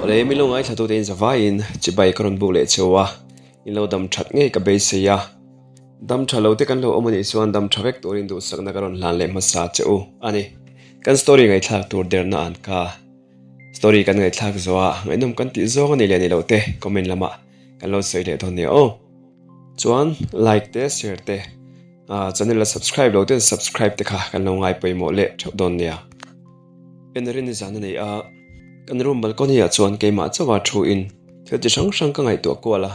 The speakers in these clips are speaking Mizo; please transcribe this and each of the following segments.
Awle mi lo ngaithla tute in zavaiin chibai ka rawn buk leh cheu a, in lo dam that ngei ka beisei a. Dam tha lo te kan lo awm anih chuan dam tha vek turin duhsakna ka rawn hlan leh hmasa che u a ni. Kan story ngaihthlak tur derna an ka. Story kan ngaihthlak zawh a, ngaihnawm kan tih zawng a nih leh nih loh te comment lamah kan lo sawi leh dawn nia aw. Chuan like te share te channel la subscribe lo ten subscribe te kha kan lo ngai pawimawh leh theuh dawn nia. Enrin zan a nei a, kan room balcony ah chuan keimah chauha thu in thil chi hrang hrang ka ngaihtuah kual a,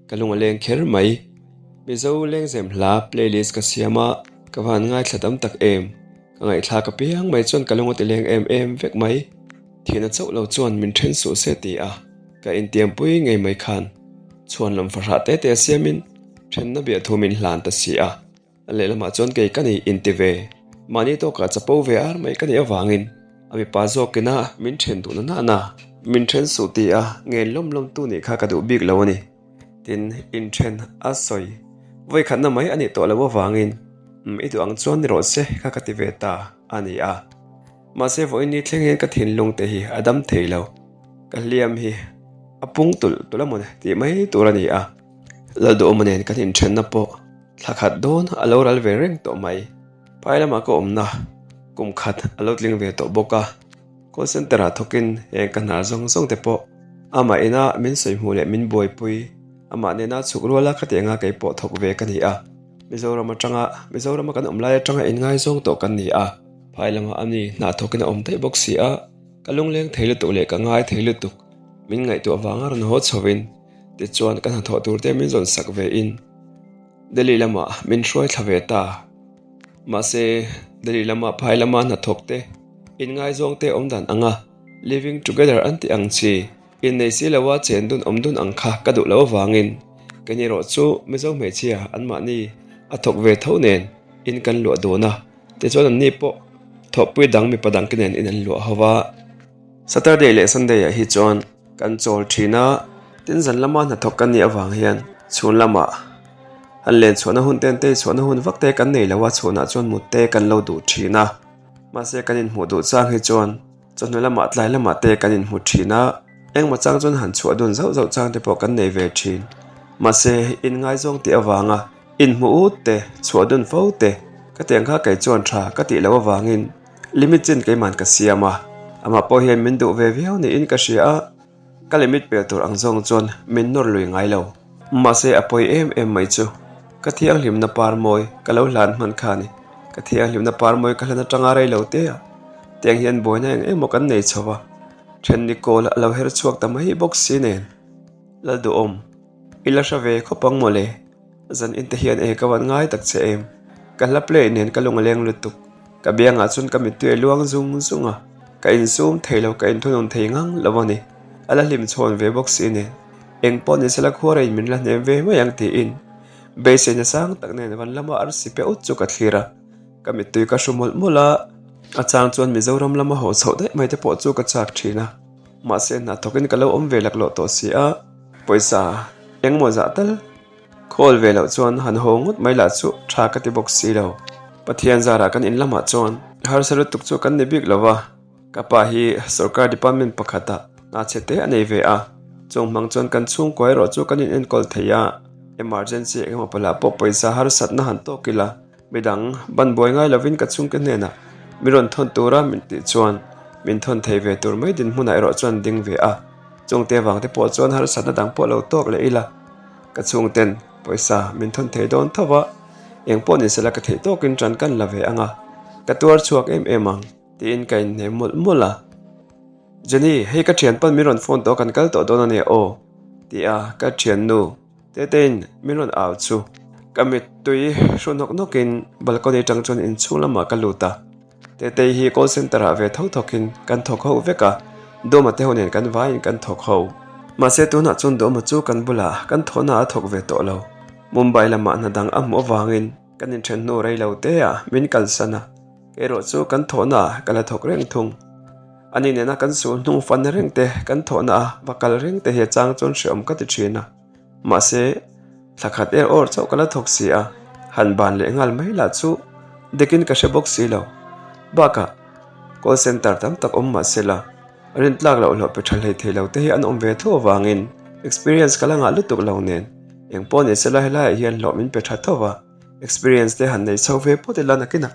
ka lung a leng kher mai. Mizo lengzem hla playlist ka siam a, ka van ngaithla tam tak em. Ka ngaihthlak apiang mai chuan ka lung a ti leng em em vek mai. Thihna chauh lo chuan min then suh se ti a, ka intiampui ngei mai khan chhuan lam fahrah te te siamin thenna biahthu min hlan ta si a. A lehlamah chuan kei ka nei inti ve, mahni tawkah chapo ve ar mai ka nih avangin a mipa zawkina min then duhna nana min then suh ti a ngen lawm lawm tu nih kha ka duh bik lo a ni. Tin, inthen a sawi vawikhatna mai a nih tawh loh avangin i duh ang chuan ni rawh se kha ka ti ve ta a ni a. Mahse vawiin ni thleng hian ka thinlung te hi a dam thei lo, ka hliam hi a pung tulh tulh a maw tih mai tur a ni a. Lalduhawma nen kan inthenna pawh thla khat dawn a lo ral ve reng tawh mai. Phai lamah ka awmna kum khat a lo tling ve tawh bawk a, call center ah thawkin heng ka hna zawng zawng te pawh amah ina min sawi hmuh leh min buaipui amah nena chhuk ruala khatianga kei pawh thawk ve ka ni a. Mizoram atanga Mizorama kan awm lai atanga inngaizawng tawh kan ni a, phai lamah a ni hna thawkin a awm daih bawk si a, ka lungleng thei lutuk leh ka ngai thei lutuk min ngaihtuah vanga rawn haw chhovin tichuan ka hnathawh tur te min zawn sak ve in Delhi lamah min hruai thla ve ta. Mahse Delhi lama phai lama hnathawk te inngaizawng te awm dan anga living together an tih ang chi Innei si loa chen dun awm dun ang kha ka duh loh avangin kei ni erawh chu Mizo hmeichhia anmahni a thawk ve tho nen in kan luah dun a, tichuan anni pawh thawhpui dang mipa dangte nen in an luah ho va. Saturday leh Sunday ah hi chuan kan chawl thin a, tin zan lama hnathawk kan nih avang hian chhun lamah han len chhuahna hun te an tei chhuahna hun vak te kan nei lo a, chhunah chuan mut te kan lo duh thin a, mahse kan inhmuh duh chang hi chuan Chawhnu lamah tlai lamah te kan inhmu thin a, engmaw chang chuan han chhuah dun zauh zauh chang te pawh kan nei ve thin. Mahse, inngaizawng tih avanga inhmu ut te, chhuah dun fo te, ka tiang kha kei chuan tha ka tih loh avangin limit chin keiman ka siam a, amah pawh hian min duh ve viau niin ka hria a. Ka limit pel tur ang zawng chuan min nawr lui ngai lo. Mahse a pawi em em mai chu ka thianghlimna par mawi ka lo hlan hman kha a ni. Ka thianghlimna par mawi ka hlan atanga rei lo te a, tiang hian buaina eng emaw kan nei chho va, then ni kawl a lo her chhuak ta mai bawk si nen. Lalduhawm, i la hre ve khawp ang mawle. Zan in te hian e ka van ngai tak che em. Ka hla play nen ka lung a leng lutuk. Ka biangah chuan ka mittui a luang zung zung a, ka insum thei lo, ka inthunun thei ngang lo a ni. A la hlim chhawn ve bawk si nen, eng pawh ni sela khuara in min la hnem ve mai ang tiin beiseina sang tak nen van lama arsi pe ut chu ka thlir a, ka mittui ka hru mawlh mawlh a. A chang chuan Mizoram lama haw chhoh daih mai te pawh chu ka chak thin a, mahse hna thawkin ka lo awm ve laklawh tawh si a, pawisa engmaw zah tal. Khawl ve loh chuan han haw ngawt mai lah chu tha ka ti bawk si lo. Pathian zarah kan in lamah chuan harsa lutuk chu kan ni bik lo va, ka pa hi sorkar department pakhatah hna chhe te a nei ve a, chung hmang chuan kan chhungkua erawh chu kan in enkawl thei a, emergency engemaw palah pawh pawisa harsatna han tawk ila midang ban buai ngai lovin ka chhungte hnenah min rawn thawn tura min tih chuan min thawn thei ve tur mai dinhmunah erawh chuan ding ve a, chungte vangte pawh chuan harsatna dang pawh lo tawk leh ila. Ka chhungten pawisa min thawn thei dawn tho va, eng pawh ni sela ka theih tawkin ṭan kan la ve ang a, ka tuar chhuak em em ang tiin ka inhnem mawlh mawlh a. Jenny, hei ka ṭhian pawn min rawn phone tawh kan kal tawh dawn a nia aw ti a ka ṭhiannu Tetein min rawn au chu ka mittui hru nawk nawkin balcony aṭang chuan inchhung lamah ka lut a. Tetei hi call center ah ve tho thawkin kan thawk ho vek a, Dawma te ho nen kan vaiin kan thawk ho. Mahse tunah chuan Dawma chu kan bulah kan thawhna a thawk ve tawh lo. Mumbai lamah hna dang a hmuh avangin kan inthen hnu rei lo te ah min kalsan a, kei erawh chu kan thawhna ah ka la thawk reng thung. Ani nena kan sul hnung fan reng te, kan thawhna a va kal reng te hi a chang chuan hreawm ka ti thin a. Mahse, thla khat er awr chauh ka la thawk si a, han ban leh nghal mai lah chu dekin ka hre bawk si lo. Bakah, call center tam tak awm mah se la. Rintlak loh hlawh pe tha hlei thei lo te hi an awm ve tho avangin experience ka la ngah lutuk lo nen eng pawh ni sela helaiah hian hlawh min pe tha tho va, experience te han nei chho ve phawt ila nakinah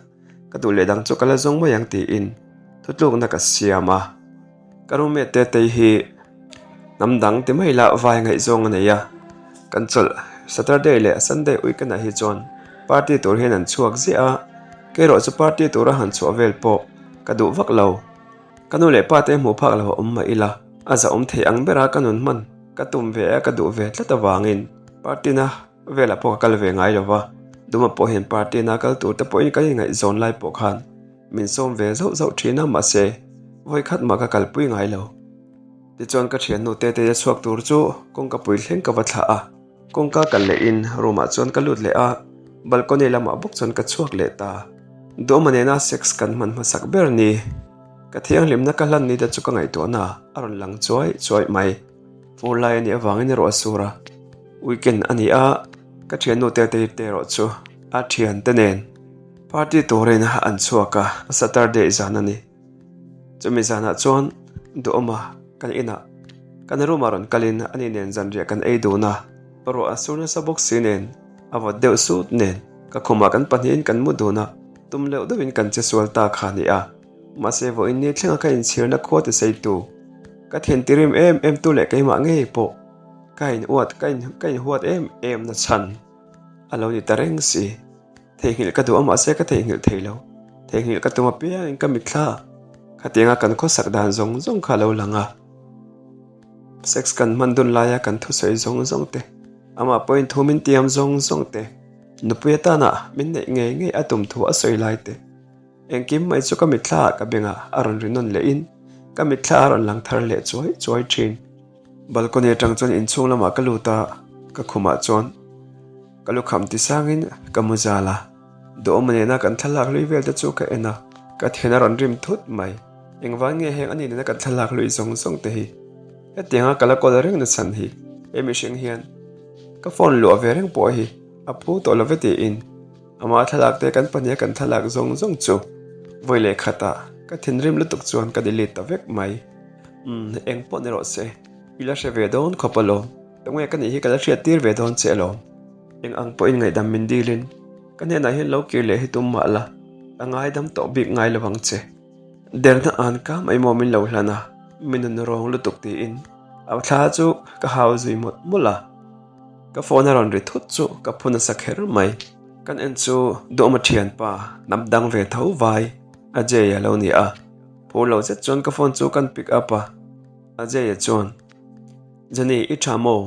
ka duh leh dang chu ka la zawng mai ang tiin thutlukna ka siam a. Ka roommate te tei hi hnam dang ti mai ila vai ngaihzawng a nei a, kan chawlh Saturday leh Sunday weekend ah hi chuan party tur hian an chhuak ziah a, kerawh chu party tura han chhuah vel pawh ka duh vak lo. Ka nu leh pa te hmuh phak lo a awm mah ila, a zahawm thei ang bera ka nun hman ka tum ve a ka duh ve tlat avangin party na velah pawh ka kal ve ngai lo va, Duma pawh hian party na kal tur te pawhin kan inngaihzawn lai pawh khan min sawm ve zauh zauh thin a mahse vawi khat mah ka kalpui ngai lo. Tichuan ka thiannu Tetei a chhuak tur chu kawngka pui thleng ka va thlah a, kawngka kal lehin room ah chuan ka lut leh a, balcony lamah bawk chuan ka chhuak leh ta. Dawma nena sex kan hman hmasak ber ni. Ka thianghlimna ka hlan ni te chu ka ngaihtuahna a rawn lang chuai chuai mai. Fur lai a nih avangin erawh a sur a, weekend a ni a, ka thiannu Tetei te erawh chu a thiante nen party turin an chhuak a, Saturday zan a ni. Chumi zanah chuan Duhawma kan inah kan room ah rawn kalin ani nen zanriah kan ei dun a, ruah a sur nasa bawk si nen a vawt deuh sut nen ka khumah kan pahnihin kan mu dun a, tum leuh deuhin kan che sual ta kha a ni a, mahse vawiin ni thlenga ka inchhirna khua ti seitu ka thin tirim em em tu leh keimah ngei pawh ka in uat ka in ka inhuat em em na chhan a lo ni ta reng si. Theihnghilh ka duh a mahse ka theihnghilh thei lo. Theihnghilh ka tum apiangin ka mitthla khatianga kan khawsak dan zawng zawng kha a lo lang a. Sex kan hman dun laia kan thusawi zawng zawng te, amah pawhin thu min tiam zawng zawng te, nupui atana min neih ngei ngei a tum thu a sawi lai te, engkim mai chu ka mitthla ah ka bengah a rawn ri nawn lehin ka mitthla a rawn lang thar leh chuai chuai thin. Balcony atang chuan inchhung lamah ka lut a, ka khumah chuan ka lukham ti sangin ka mu zal a, dawhawm nena kan thlalak hlui vel te chu ka en a, ka then a rawn rim thut mai. Engvang nge heng ani nena kan thlalak hlui zawng zawng te hi hetianga ka la kawl reng na chhan hi he mihring hian ka phone luah ve reng pawh hi a phu tawh lo ve tiin ama thlalak te kan pahniha kan thlalak zawng zawng chu vawi leh khatah ka thinrim lutuk chuan ka delete ta vek mai. Umm, eng pawh ni rawh se, i la hre ve dawn khawp alawm, tunge ka nih hi ka la hriat tir ve dawn che alawm. Eng ang pawhin ngaihdam min dilin ka hnenah hian lo kir leh hi tum mah la, ka ngaidam tawh bik ngai lo ang che. Derna an ka mai maw min lo hlan a, min nun rawng lutuk tiin a thla chu ka hau zui mawlh mawlh a. Ka phone a rawn ri thut chu ka phu nasa kher mai. Kan en chu Duhawma thianpa hnam dang ve tho vai Ajay a lo ni a. Phur lo zet chuan ka phone chu kan pick up a, Ajay-a chuan, Jenny, i tha maw?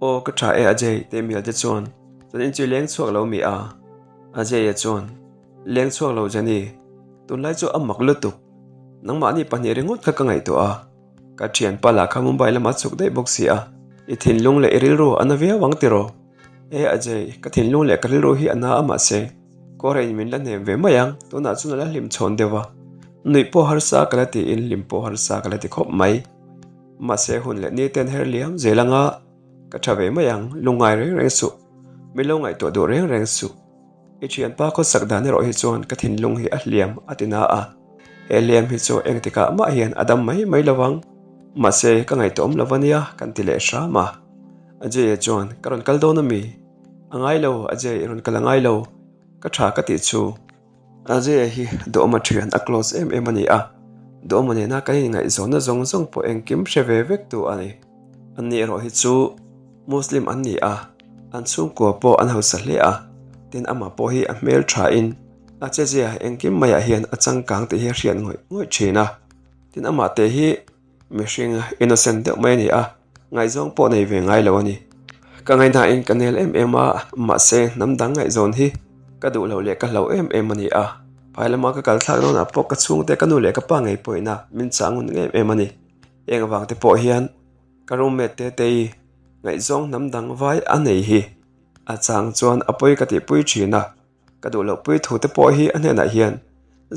Aw, ka tha e Ajay, tih mial te chuan, Chuan in chu i leng chhuak lo mi a? Ajay-a chuan, Leng chhuak lo Jenny, tunlai chu a mak lutuk, nangmahni pahnih ringawt kha ka ngaihtuah a, ka thianpa lah kha Mumbai lamah chhuk daih bawk si a, i thinlung leh i rilru a na viau ang tiraw? E Ajay, ka thinlung leh ka rilru hi a na a mahse, Kawrei min la hnem ve mai ang, tunah chuan a la hlim chhawn deuh a, nuih pawh harsa ka la tiin hlim pawh harsa ka la ti khawp mai. Mahse hun leh ni ten her liam zel anga ka tha ve mai ang, lungngai reng reng suh, min lo ngaihtuah duh reng reng suh. I thianpa khawsak dan erawh hi chuan ka thinlung hi a hliam a ti na a, he hliam hi chu engtikah mah hian a dam mai mai lo ang, mahse ka ngaihtuah awm lo a nia kan ti leh hram a. Ajay-a chuan ka rawn kal dawn ami? A ngai lo, Ajay i rawn kal a ngai lo, ka tha ka tih chu. Ajay-a hi Duhawma thian a close em em a ni a, Duhawma nena kan inngaihzawnna zawng zawng pawh engkim hre ve vek tu a ni. Anni erawh hi chu Muslim an ni a, an chhungkua pawh an hausa hle a, tin amah pawh hi a hmel thain a chezia engkim maiah hian a changkang tih hi a hriat ngawih ngawih thin a, tin amah te hi Mihring innocent deuh mai a ni a, ngaihzawng pawh nei ve ngai lo a ni. Ka ngaihnain ka nel em em a, mahse hnam dang ngaihzawn hi ka duh loh leh ka hlauh em em a ni a. Phai lama ka kal thlak dawnah pawh ka chhungte ka nu leh ka pa ngei pawhin a min chah ngun em em a ni. Heng avang te pawh hian ka roommate te tei ngaihzawng hnam dang vai a nei hi a chang chuan a pawi ka tihpui thin a. Ka duh loh pui thu te pawh hi a hnenah hian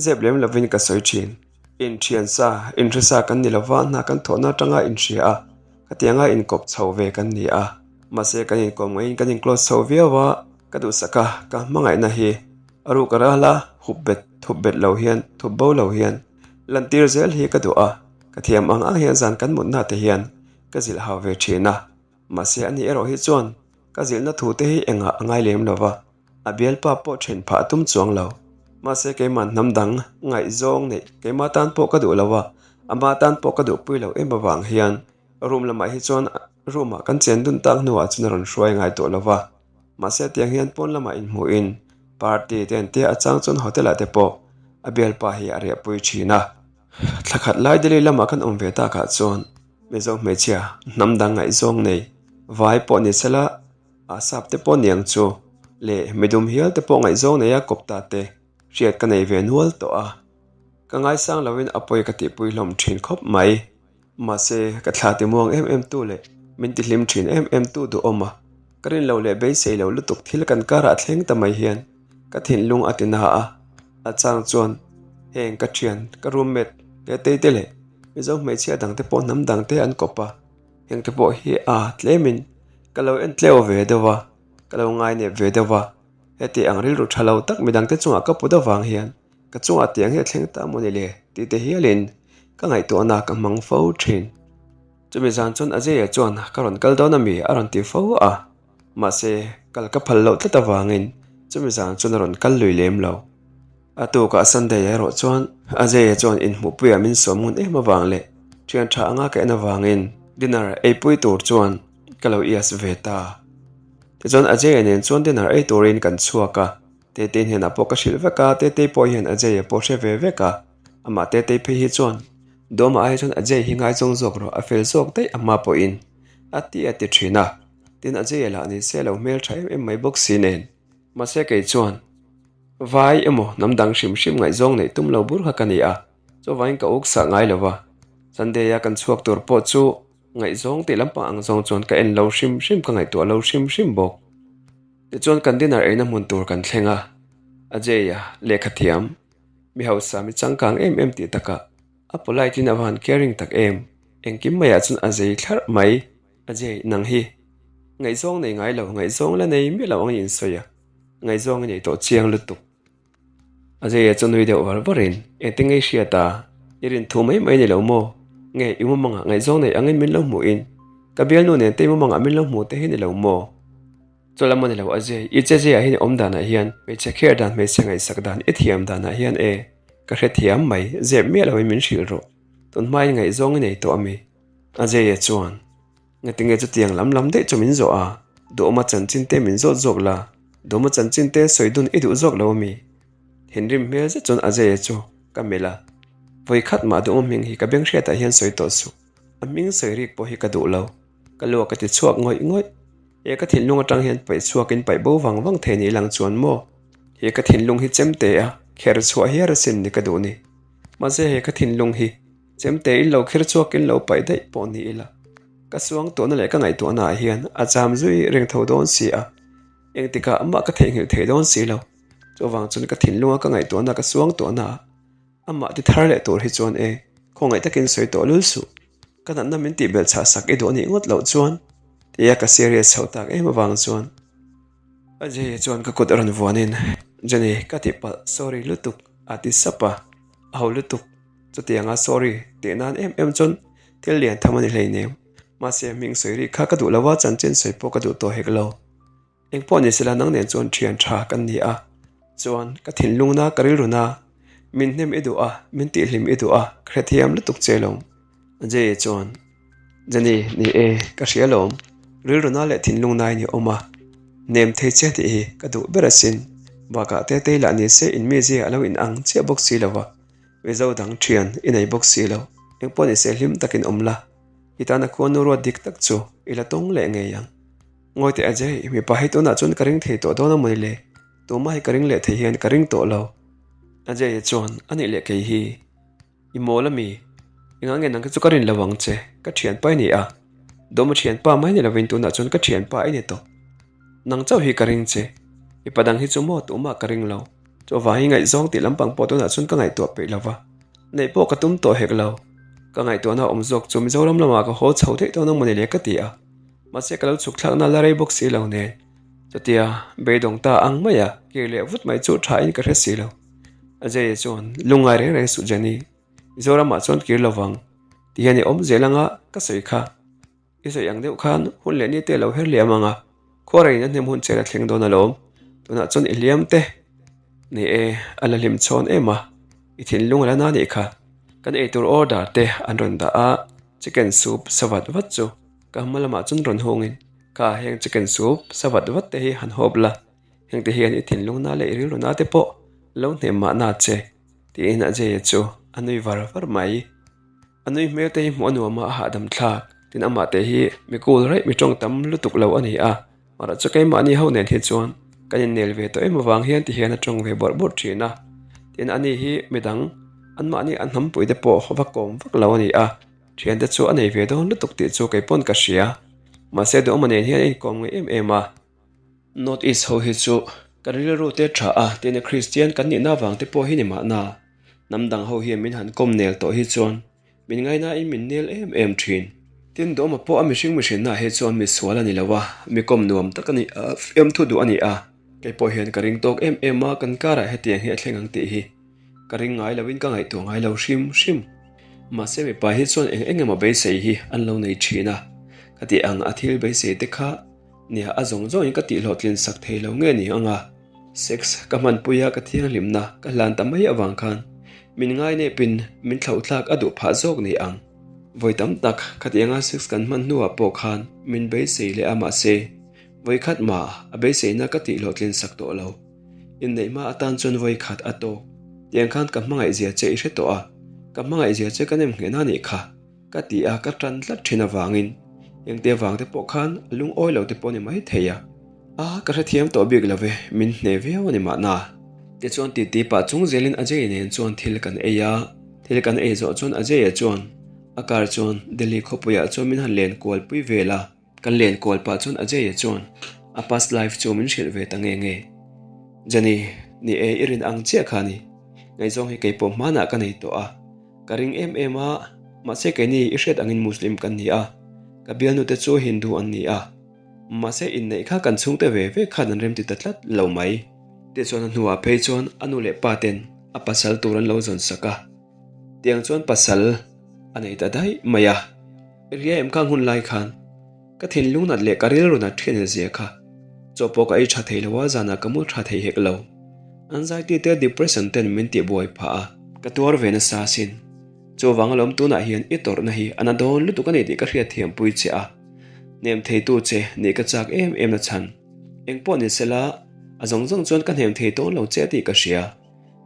zep lem lovin ka sawi thin. Inthian sa, inhre sa kan ni lova hna kan thawhna atanga inhria a, khatianga inkawp chho ve kan ni a. Mahse kan inkawm ngaiin kan in close chho viau a, ka duhsak a, ka hmangaihna hi a ruk a ral a, hup bet thup bet lo hian, thup bo lo hian lantir zel hi ka duh a. Ka thiam ang ang hian zan kan mutna te hian ka zilh hau ve thin a, mahse ani erawh hi chuan ka zilhna thu te hi engah a ngai lem lo va, a bialpa pawh then phah a tum chuang lo. Mahse keimah hnam dang ngaihzawng neih keimah tan pawh ka duh lo a, ama tan pawh ka duhpui loh em avang hian room lamah hi chuan room ah kan chen dun tak hnuah chuan a rawn hruai ngai tawh lo va. Mahse tiang hian pawn lamah inhmuhin party te an tia a chang chuan hotel ah te pawh a bialpa hi a riahpui thin a. Thla khat lai Delhi lamah kan awm ve takah chuan Mizo hmeichhia hnam dang ngaihzawng nei vai pawh ni sela a sap te pawh niang chu leh midum hial te pawh ngaihzawng nei a kawp ta te hriat ka nei ve nual tawh a. Ka ngaisang loin a pawi ka tihpui hlawm thin khawp mai. Mahse ka thla ti muang em em tu leh min ti hlim thin em em tu duhawm a, ka rin lo leh beisei lo lutuk thil kan karah thleng ta mai hian ka thinlung a ti na a, a chang chuan heng ka thian ka roommate Tetei te leh Mizo hmeichhia dang te pawh hnam dang te an kawp a, heng te pawh hi a tlemin ka lo en tleu ve deuh a, ka lo ngainep ve deuh a, heti ang rilru tha lo tak midang te chungah ka put avang hian Ka chungah tiang hi a thleng ta maw ni le tih te hialin ka ngaihtuahna ka hmang fo thin. Chumi zan chuan Ajay-a chuan ka rawn kal dawn ami a rawn ti fo a, mahse kal ka phal loh tlat avangin chumi zan chuan a rawn kal lui lem lo. A tukah Sunday erawh chuan Ajay-a chuan inhmuhpuiah min sawm ngun em avang leh thian tha anga ka en avangin dinner eipui tur chuan ka lo ias ve ta. Tichuan Ajay-a nen chuan dinner ei turin kan chhuak a. Tetei hnenah pawh ka hrilh vek a, Tetei pawh hian Ajay-a pawh hre ve vek a, amah Tetei phei hi chuan Dawma ai chuan Ajay hi ngaizawng zawk rawh, a fel zawk daih a hma pawhin a ti a ti thin a, tin Ajay-a lah ni se lo hmel tha em em mai bawk si nen. Mahse kei chuan vai emaw hnam dang hrim hrim ngaihzawng neih tum lo bur kha ka ni a, chuvangin ka uk sah ngai lo va, Sunday-a kan chhuak tur pawh chu ngaihzawng tih lampang ang zawng chuan ka en lo hrim hrim ka ngaihtuah lo hrim hrim bawk. Tichuan kan dinner eina hmun tur kan thleng a, Ajay-a lehkha thiam, mi hausa mi changkang em em tih takah a polite in a va han caring tak em, engkim maiah chuan a zei thlarh mai, Ajay nang hi ngaihzawng nei ngai lo, ngaihzawng la nei miah lo ang i insawi a, ngaihzawng i nei tawh chiang lutuk. Ajay-a chu nui deuh var varin, Engtin nge i hriat a, i rin thu mai mai ni lo maw? Nge i mumangah ngaihzawng nei angin min lo hmuhin ka bialnu nen te i mumangah min lo hmu te hi ni lo maw? Chu lam a ni lo Ajay, i che zia hian i awm danah hian hmeichhe kher dan hmeichhe ngaihsak dan i thiam danah hian e, ka hrethiam mai, zep miah loin min hrilh rawh. Tun hmain ngaihzawng i nei tawh a mi? Ajay-a chuan, Ngatinge chutiang lam lam daih chu min zawh a, duhawma chanchin te min zawt zawk la, duhawma chanchin te sawi dun i duh zawk lo a mi? Thinrim hmel zet chuan Ajay-a chu ka melh a, Vawi khat mah duhawma hming hi ka beng hriatah hian sawi tawh suh, a hming sawi rik pawh hi ka duh lo. Ka luak ka ti chhuak ngawih ngawih. He ka thinlung atang hian paih chhuakin paih bo vang vang thei ni lang chuan maw? He ka thinlung hi chemte a kher chhuah hiar asin ni ka duh ni. Mahse he ka thinlung hi chemte in lo kher chhuakin lo paih daih pawh ni ila. Ka suang tuahna leh ka ngaihtuahna ah hian a cham zui reng tho dawn si a. Engtikah amah ka theihnghilh thei dawn si lo. Chuvang chuan ka thinlunga ka ngaihtuahna ka suang tuahna ah Amah ti thar leh tur hi chuan e, khawngaih takin sawi tawh lul suh. Ka natna min tih belh chhah sak i duh anih ngawt loh chuan tia ka serious chhoh tak em avang chuan Ajay chuan ka kut a rawn vuanin Jenny ka tih palh sorry lutuk a ti sap a, a ho lutuk chutianga sorry tih nan em em chuan thil lian tham a ni hleinem. Mahse hming sawi rik kha ka duh lo a, chanchin sawi pawh ka duh tawh hek lo. Engpawh ni sela nang nen chuan thian tha kan ni a, chuan ka thinlungna ka rilruna min hnem i duh a, min tihhlim i duh a, ka hrethiam lutuk che lo. Jay chuan, Jenny, ni e, ka hria lawm, rilruna leh thinlungnain i awm a, hnem thei che tih hi ka duh ber asin, bakah Tetei lah ni se in mizia a lo inang chiah bawk si lo va, Mizo dang thian i nei bawk si lo, engpawh ni se hlim takin awm la, i tana khuanu ruat dik tak chu i la tawng leh ngei ang. Ngawi teh Ajay, mipa hi tunah chuan ka ring thei tawh dawn a mawni le? Tumah hi ka ring leh thei hian ka ring tawh lo. Ajay chuan, A nih leh kei hi, i mawl a mi? Engah nge nang te chu ka rin lo ang che, ka thianpa i ni a. Dawma thianpa mai ni lovin tunah chuan ka thianpa i ni tawh. Nang chauh hi ka ring che, mipa dang hi chu maw tumah ka ring lo. Chuvang hi ngaihzawng tih lampang pawh tunah chuan ka ngaihtuah peih lo va, neih pawh ka tum tawh hek lo. Ka ngaihtuahna awm zawk chu Mizoram lamah ka haw chho theih dawn a mawni le ka ti a. Mahse ka lo chhuk thlakna la rei bawk si lo nen chutia beidawng ta ang mai a kir leh vut mai chu tha in ka hre si lo. Ajay chuan lungngai reng reng suh Jenny, Mizoramah chuan kir lo vang. Tihian i awm zel anga ka sawi kha. I sawi ang deuh khan hun leh ni te a lo her liam ang a, khuareiin a hnem hun che la thleng dawn alawm. Tunah chuan i hliam te ni e, a la hlim chhawn em a, i thinlung a la na nih kha. Kan eitur order te an rawn dah a, chicken soup sa vat vat chu ka hma lamah chuan rawn hungin kha heng chicken soup sa vat vat te hi han hawp la, hengte hian i thinlung na leh i rilru na te pawh lo hnem mahna che tiin Ajay-a chu a nui var var mai. A nui hmel te hi hmuh a nuam a, a hahdam thlak. Tin amah te hi mi cool raih mi tawng tam lutuk lo a ni a, mahra chu keimahni ho nen hi chuan kan innel ve tawh em avang hian ti hian a tawng ve bawrh bawrh thin a. Tin ani hi midang anmahni a hnampui te pawh va kawm vak lo a ni a, thiante chu a nei ve dawn lutuk tih chu kei pawn ka hria. Mahse duhawma nen hian a inkawm ngei em em a. North East ho hi chu kan rilru te tha a, tin Kristian kan nihna avang te pawh hi ni mahna. Hnam dang ho hian min han kawm nel tawh hi chuan min ngainain min nel em em thin. Tin Dawma pawh a mihring mihrinna hi chuan mi sual a ni lo a, mi kawm nuam tak a ni a, fiamthu duh a ni a. Kei pawh hian ka ring tawk em em a, kan karah hetiang hi a thleng ang tih hi ka ring ngai loin ka ngaihtuah ngai lo hrim hrim. Mahse mipa hi chuan eng eng emaw beisei hi an lo nei thin a, ka tih ang a thil beisei te kha Nia, a zawng zawngin ka tihhlawhtlin sak thei lo nge ni ang a? Sex ka hmanpui a, ka thianghlimna ka hlan ta mai avang khan min ngainepin min thlauhthlak a duh phah zawk ni ang. Vawi tam tak khatianga sex kan hman hnuah pawh khan min beisei leh a mahse vawi khat mah a beiseina ka tihhlawhtlin sak tawh lo. Inneih hma atan chuan vawi khat a tawk. Tiang khan ka hmangaihzia che i hre tawh a, ka hmangaihzia che ka nem nghehna nih kha. Ka ti a, ka tan tlat thin avangin engte vang te pawh khan a lungawi lo te pawh a ni mai thei a. A, ka hrethiam tawh bik lo ve, min hne viau a ni mahna. Tichuan titi pah chung zelin Ajay nen chuan thil kan ei a, thil kan ei zawh chuan Ajay-a chuan a car chuan Delhi khawpuiah chuan min han len kual pui vel a. Kan len kual pah chuan Ajay-a chuan a past life chu min hrilh ve ta nge nge. Jenny, ni e, i rin ang chiah kha a ni. Ngaihzawng hi keipawh hmanah ka nei tawh a. Ka ring em em a, mahse keini i hriat angin Muslim kan ni a, ka bialnute chu Hindu an ni a. Mahse inneih kha kan chhungte ve ve khan an remti ta tlat lo mai. Tichuan a hnuah phei chuan a nu leh pa ten a pasal tur an lo zawn sak a, tiang chuan pasal a nei ta daih mai a. Ria em khang hun lai khan ka thinlung nat leh ka rilru nat thin zia kha chaw pawh ka ei tha thei lo a, zanah ka mu tha thei hek lo. Anxiety te depression ten min tih buai phah a. Ka tuar ve nasa asin. Chuvang alawm tunah hian i tawrhna hi a na dawn lutuk a ni tih ka hriatthiam pui che a. Hnem theitu che nih ka chak em em na chhan. Engpawh ni sela, a zawng zawng chuan ka hnem thei dawn lo che tih ka hria.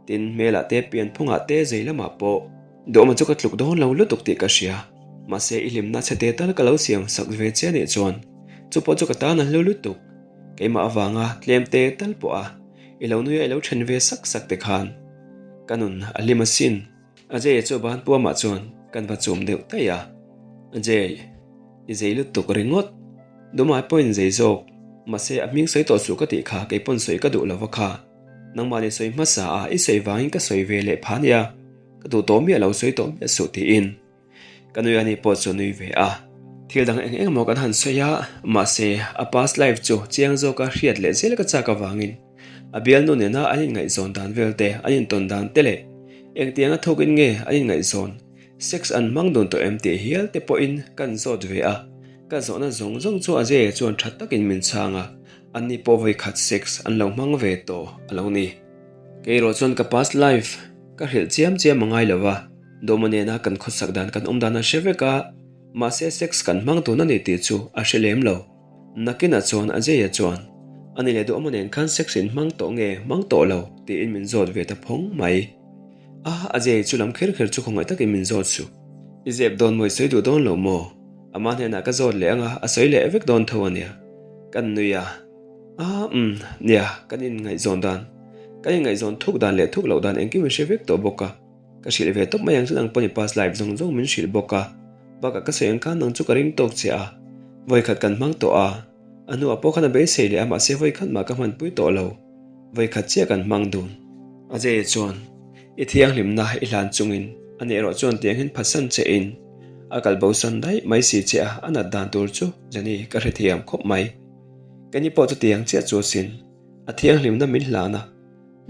Tin, hmelah te pianphungah te zei lamah pawh duhawma chu ka tluk dawn lo lutuk tih ka hria. Mahse i hlimna chhe te tal ka lo siam sak ve che nih chuan chu pawh chu ka tan a hlu lutuk. Keimah avanga tlem te tal pawh a i lo nui a i lo then ve sak sak te khan ka nun a hlim asin. Ajay chu ban puamah chuan kan va chum deuh daih a. Ajay, i zei lutuk ringawt. Dumai pawhin zei zawk. Mahse a hming sawi tawh suh ka tih kha kei pawn sawi ka duh lova kha. Nangmah nih sawi hmasa a i sawi vangin ka sawi ve leh pha nia. Ka duh tawh miah lo sawi tawh miah suh tiin. Ka nui a ni pawh chu nui ve a. Thil dang eng eng maw kan han sawi a, mahse a past life chu chiang zawka hriat leh zel ka chak avangin a bialnu nena an inngaihzawn dan vel te, an intawn dan te leh engtianga thawkin nge an inngaihzawn, sex an hmang dun tawh em tih hial te pawhin kan zawt ve a. Ka zawhna zawng zawng chu Ajay chuan tha takin min chhang a, anni pawh vawikhat sex an lo hmang ve tawh a lo ni. Kei erawh chuan ka past life ka hrilh chiam chiam a ngai lo va. Dawma nena kan khawsak dan kan awm dan a hre vek a, mahse sex kan hmang tun a ni tih chu a hre lem lo. Nakinah chuan Ajay-a chuan, A ni leh Duhawma nen khan sex in hmang tawh nge hmang tawh lo? tiin min zawt ve ta phawng mai. A, Ajay, chu lam kher kher chu khawngaih takin min zawt suh. I zep dawn maw i sawi duh dawn lo maw? Ama hnenah ka zawt leh anga a sawi leh vek dawn tho a nia. Kan nui a. A, umm, nia, kan inngaihzawn dan, kan inngaihzawn thuk dan leh thuk loh dan engkim in hre vek tawh bawk a. Ka hrilh ve tawp mai ang chu nang pawh ni past life zawng zawng min hrilh bawk a, bakah ka sawi ang khan nang chu ka ring tawk che a, vawikhat kan hmang tawh a, a hnuah pawh khan a beisei leh a mahse vawikhat mah ka hmanpui tawh lo, vawikhat chiah kan hmang dun. Ajay chuan i thianghlimna i hlan chungin a nih erawh chuan tiang hian phatsan che in a kal bo san daih mai si che a, a nat dan tur chu Jenny ka hrethiam khawp mai. Keni pawh chutiang chiah chu asin, a thianghlimna min hlan a.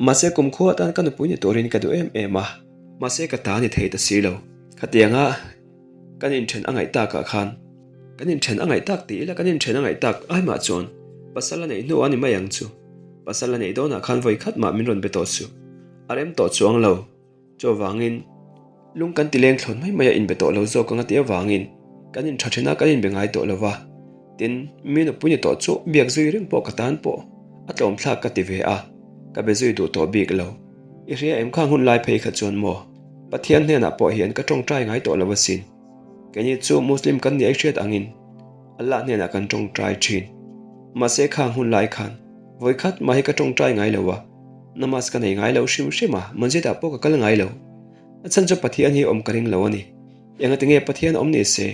Mahse kum khua atan ka nupui ni turin ka duh em em a, mahse ka ta ni thei ta si lo. Khatianga Kan inthen a ngaih takah khan, kan inthen a ngaih tak ti ila kan inthen a ngaih tak ai mah chuan pasal a neih hnu a ni mai ang chu. Pasal a neih dawnah khan vawi khat mah min rawn be tawh suh. A rem tawh chuang lo. Chuvangin, lung kan ti leng thlawn mai mai a inbe tawh lo zawk ang a tih avangin kan intha then a kan inbe ngai tawh lo va. Tin, mi nupui ni tawh chu biak zui reng pawh ka tan pawh a tlawm thlak ka ti ve a, ka be zui duh tawh bik lo. I hria em khang hun lai phei kha chuan maw? Pathian hnenah pawh hian ka tawngtai ngai tawh lo asin. Keini chu Muslim kan nih ai hriat angin Allah hnenah kan tawngtai thin. Mahse khang hun lai khan vawi khat mah hi ka tawngtai ngai lo a, namaz ka nei ngai lo hrim hrim a, masjid ah pawh ka kal ngai lo. A chhan chu Pathian hi awm ka ring lo a ni. Engati nge Pathian awm ni se?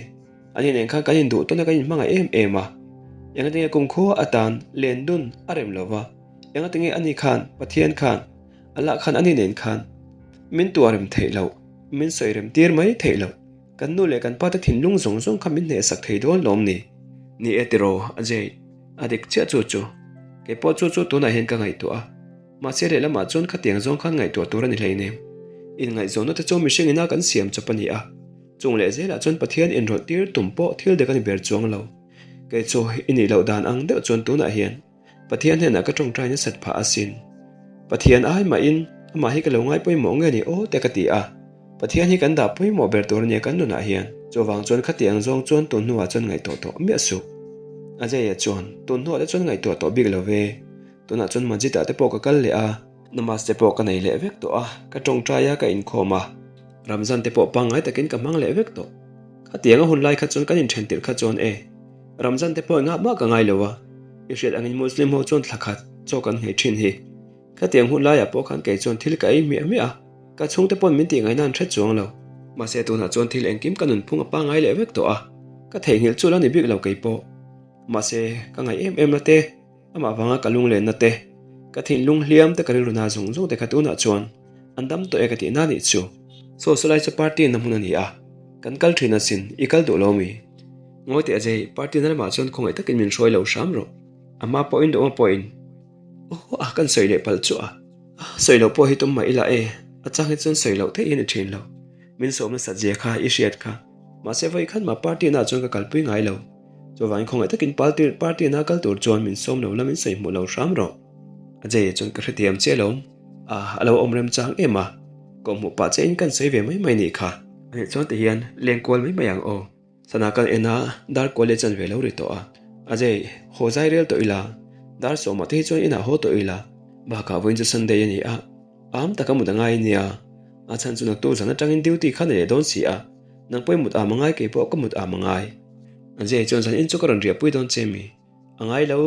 Ani nen khan kan induh tawn a kan inhmangaih em em a. Engati nge kumkhua atan len dun a rem lo va? Engati nge ani khan, Pathian khan, Allah khan ani nen khan min tuah rem theih loh, min sawi rem tir mai theih loh, kan nu leh kan pa te thinlung zawng zawng kha min hnehsak thei dawn lawm ni? Ni e tiraw, Ajay, a dik chiah chu chu. Kei pawh chu chu tunah hian ka ngaihtuah a, mahse lehlamah chuan khatiang zawng khan ngaihtuah tur a ni hleinem. Inngaihzawnna te chu mihring ina kan siam chawp a ni a, chung leh zelah chuan Pathian inrawlh tir tum pawh thil dek a ni ber chuang lo. Kei chu i nih loh dan ang deuh chuan tunah hian Pathian hnenah ka tawngtai nasat phah asin. Pathian ai mahin amah hi ka lo ngai pawimawh nge ni aw te ka ti a. Pathian hi kan dah pawimawh ber tur ania kan nunah hian. Chuvang chuan khati ang zawng chuan tun hnuah chuan ngaihtuah tawh miah suh. Ajay-a chuan, Tun hnuah te chuan ngaihtuah tawh bik lo ve. Tunah chuan Masjid-ah te pawh ka kal leh a. Namaz te pawh ka nei leh vek tawh a, ka tawngtai a, ka inkhawm a. Ramzan te pawh pangngai takin ka hmang leh vek tawh. Khatiang a hun lai kha chuan kan inthen tirh kha chuan e. Ramzan te pawh engah mah ka ngai lo a, i hriat angin Muslim ho chuan thla khat chaw kan nghei thin hi. Khatiang hun laiah pawh khan kei chuan thil ka ei hmiah hmiah a, ka chhungte pawn min tih ngaihna an hre chuang lo. Mahse tunah chuan thil engkim ka nunphung a pangngai leh vek tawh a, ka theihnghilh chu la ni bik lo kei pawh. Mahse ka ngaih em em na te, Amah vanga ka lunglenna te, ka thinlung hliam te ka rilru na zawng zawng te kha tunah chuan an dam tawh e ka tihna nih chu. Saw sawlai chu party na hmun a ni a, kan kal thin asin, i kal duh lo mi? Ngawi teh Ajay, party na lamah chuan khawngaih takin min hruai lo hram rawh. A hma pawhin duhma pawhin aw a kan sawi leh palh chu a, sawi loh pawh hi tum mah ila e, a chang hi chuan sawi loh theih hi a ni thin lo. Min sawm nasat zia kha i hriat kha, mahse vawi khat mah party na ah chuan ka kalpui ngai lo. Chuvangin khawngaih takin party party na kal tur chuan min sawm lo la min sawi hmuh lo hram rawh. Ajay chuan ka hrethiam che alawm. A, a lo awm rem chang em a. Kawhhmuh pah che in kan sawi ve mai mai nih kha. Ani chuan ti hian leng kual mai mai ang aw. Sana kan en a, dar kual leh chan ve lo ri tawh a. Ajay, haw zai rel tawh ila. Dar sawmah te hi chuan inah haw tawh ila. Bakah vawiin chu Sunday a ni a, am taka mut a ngai nia. A chhan chu naktuk zan atangin duty kha nei leh dawn si a. Nang pawhin mut am a ngai kei pawh ka mut am a ngai. Ajay chuan zan in chu ka rawn riahpui dawn che mi? A ngai lo,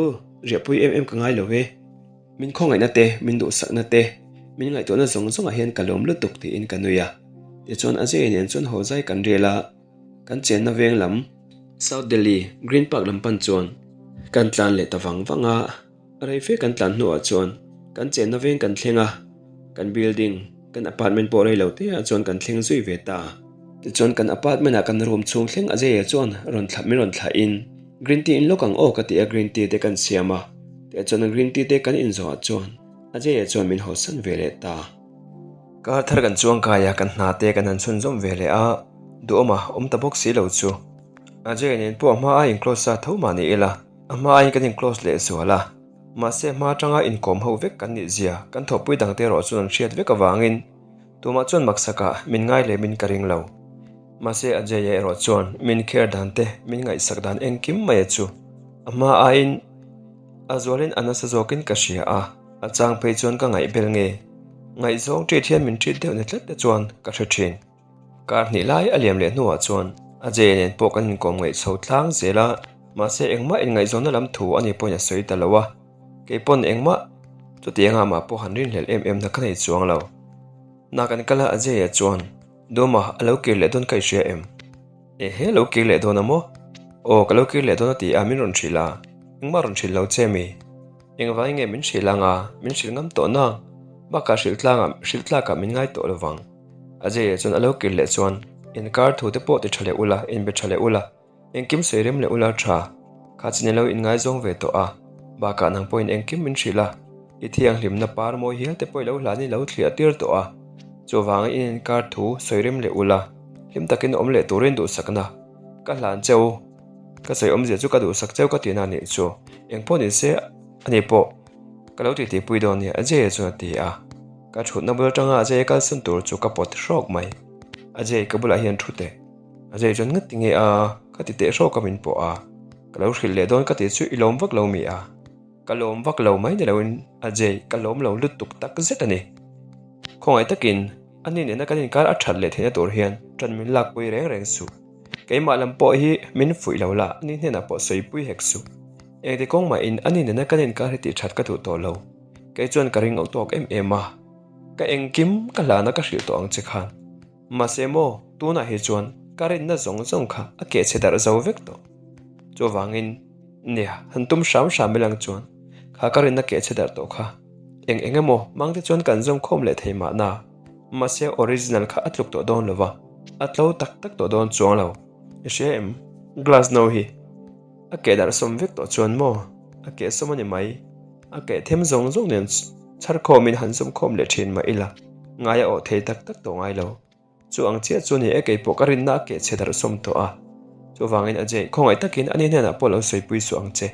riahpui em em ka ngai lo e. Min khawngaihna te, min duhsakna te, min ngaihtuahna zawng zawngah hian ka lawm lutuk tiin ka nui a. Tichuan Ajay nen chuan haw zai kan rial a, kan chenna veng lam, South Delhi, Green Park lam pan chuan kan tlan leh ta vang vang a. Rei fe kan tlan hnuah chuan kan chenna veng kan thleng a, kan building, kan apartment pawh rei lo te ah chuan kan thleng zui ve ta. Tichuan kan apartment ah kan room chhung thleng Ajay-a chuan rawn thlah min rawn thlah in green tea in lawk ang aw ka ti a green tea te kan siam a, tichuan green tea te kan in zawh ah chuan Ajay-a chuan min hawsan ve leh ta. Kar thar kan chuang kai a, kan hna te kan han chhunzawm ve leh a, duhawm a awm ta bawk si lo chu. Ajay-a nen pawh a hma a in close sa tho mah ni ila. A hma aiin kan in-close leh zual a, mahse hma atanga inkawm ho vek kan nih zia kan thawhpui dangte erawh chuan an hriat vek avangin tumah chuan maksakah min ngai lemin ka ring lo. Mahse Ajay-a erawh chuan min care dan te, min ngaihsak dan engkim mai a chu a hma aiin a zualin a nasa zawkin ka hria a, a chang phei chuan ka ngaihbel nge ngaihzawng treat hian min treat deuh ni tlat te chuan ka hre thin. Kar hnih lai a liam leh hnuah chuan Ajay nen pawh kan inkawm ngaih chho tlang zel a, mahse engmah inngaihzawnna lam thu ani pawhin a sawi ta lo a, kei pawn engmah chutiang ah mah pawh han rinhlelh em em na ka nei chuang lo. Hna kan kal a Ajay-a chuan Duma a lo kir leh dawn ka i hria em? Ehe lo kir leh dawn a maw? Aw ka lo kir leh dawn a ti a min rawn hrilh a, engmah rawn hrilh lo che mi? Engvai nge min hrilh anga min hrilh ngam tawh nang? Bakah hrilh tlangah hrilh tlakah min ngai tawh lovang. Ajay-a chuan a lo kir leh chuan, Inkar thu te pawh ti tha leh ula, inbe tha leh ula, engkim sawi rem leh ula tha. Kha chin i lo inngaizawng ve tawh a, bakah nang pawhin engkim min hrilh a, i thianghlimna par mawi hial te pawh i lo hlan i lo thliah tir tawh a, chuvangin in inkar thu sawi rem leh ula. Hlim takin awm leh turin duhsakna ka hlan che u. Ka sawi awmzia chu ka duhsak cheu ka tihna a nih chu. Engpawh ni se ani pawh ka lo titi pui dawn nia Ajay-a chuan a ti a. Ka thutna bul atanga Ajay-a kalsan tur chu ka pawt hrawk mai. Ajay ka bulah hian thu teh. Ajay chuan ngati nge a ka ti teh hrawk a min pawh a. Ka lo hrilh leh dawn ka tih chu i lawm vak lo mi a. Ka lawm vak lo mai ni loin Ajay ka lawm lo lutuk tak zet a ni. Khawngaih takin ani nena kan inkar a that leh theihna tur hian tan min lakpui reng reng suh. Keimah lam pawh hi min fuih lo la, ani hnenah pawh sawipui hek suh. Engti kawng mahin ani nena kan inkar hi tih that ka duh tawh lo. Kei chuan ka ring auh tawk em em a. Ka engkim ka hlana ka hrilh tawh ang che khan. Mahse maw, tunah hi chuan ka rinna zawng zawng kha a keh chhe darh zo vek tawh. Chuvangin, nia, han tum hram hram ilang chuan kha ka rinna keh chhe darh tawh kha eng eng emaw mangte chuan kan zawm khawm leh thei mahna. Mahse original kha a tluk tawh dawn lo va, a tlo tak tak tawh dawn chuang lo. I hria em? Glass no hi a keh darh sawm vek tawh chuan maw? A keh sawm a ni mai. A keh them zawng zawng nen chhar khawmin han zawm khawm leh thin mah ila, ngai a awh thei tak tak tawh ngai lo. Chu ang chiah chu ni e kei pawh ka rinna a keh chhe darh sawm tawh a. Chuvangin Ajay, khawngaih takin ani hnenah pawh lo sawipui suh ang che.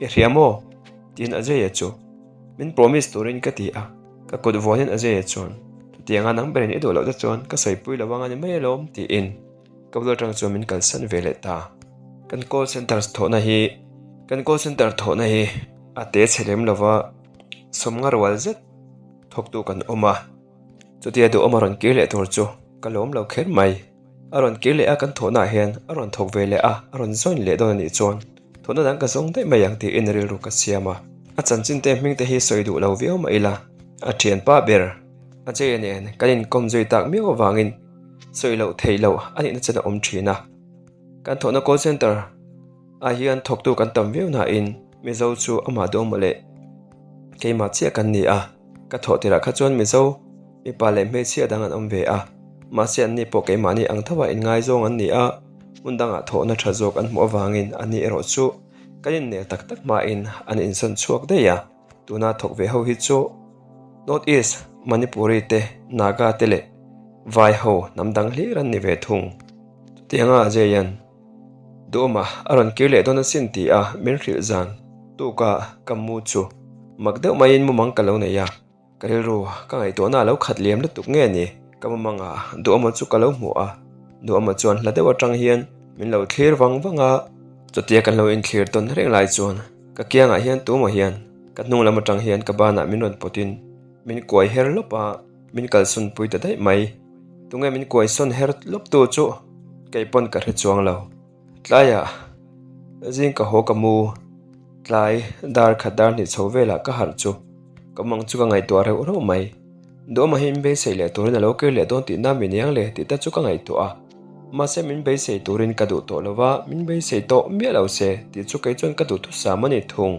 I hria maw? Tiin Ajay-a chu min promise turin ka ti a. Ka kut vuanin Ajay-a chuan, Chutianga nang berin i duh loh te chuan ka sawipui lo ang a ni mai alawm, tiin ka bul atang chuan min kalsan ve leh ta. Kan call center thawhna hi kan call center thawhna hi a te chhe lem lova sawmnga rual zet thawktu kan awm a. Chutia duhawm a rawn kir leh tur chu ka lawm lo kher mai. A rawn kir leh a kan thawhnaah hian a rawn thawk ve leh a, a rawn join leh dawn a nih chuan thawhna dang ka zawng daih mai ang tiin rilru ka siam a. A chanchin te hming te hi sawi duh lo viau mah ila a thianpa ber Ajay nen kan inkawm zui tak miau avangin sawi loh theih loh a nihna chen a awm thin a. Kan thawhna call center ah hian thawktu kan tam viau nain Mizo chu amah duh mawle keimah chiah kan ni a. Ka thawh tirah kha chuan Mizo mipa leh hmeichhia dang an awm ve a, mahse anni pawh keimahni ang tho a inngaizawng an ni a, hmun dangah thawhna tha zawk an hmuh avangin anni erawh chu kan innel tak tak hmain an insawn chhuak daih a, tuna thawk ve ho hi chu North East Manipuri te, Naga te leh Vai ho hnam dang hlir an ni ve thung. Chutianga Ajayan Duhawma a rawn kir leh dawn asin ti a min hrilh zan tuka ka mu chu mak deuh maiin mumang ka lo nei a, ka rilru ka ngaihtuahna a lo khat liam lutuk nge ni ka mumangah Duhawma chu ka lo hmu a, Duhawma chuan hla deuh atang hian min lo thlir vang vang a, chutia kan lo inthlir tawn reng lai chuan ka kiangah hian tumah hian ka hnung lam atang hian ka banah min rawn pawtin min kuai her lawp a. Min kalsawn pui ta daih mai. Tunge min kuaisawn her lawp tu chu kei pawn ka hre chuang lo. Tlaiah zing ka haw ka mu tlai dar khat dar hnih chho velah ka harh chu ka mang chu ka ngaihtuah reuh reuh mai. Duhawma hi min beisei leh turin a lo kir leh dawn tihna mi niang le tih te chu ka ngaihtuah a. Mahse min beisei turin ka duh tawh lo va, min beisei tawh miah lo se tih chu kei chuan ka duh thusam a ni thung.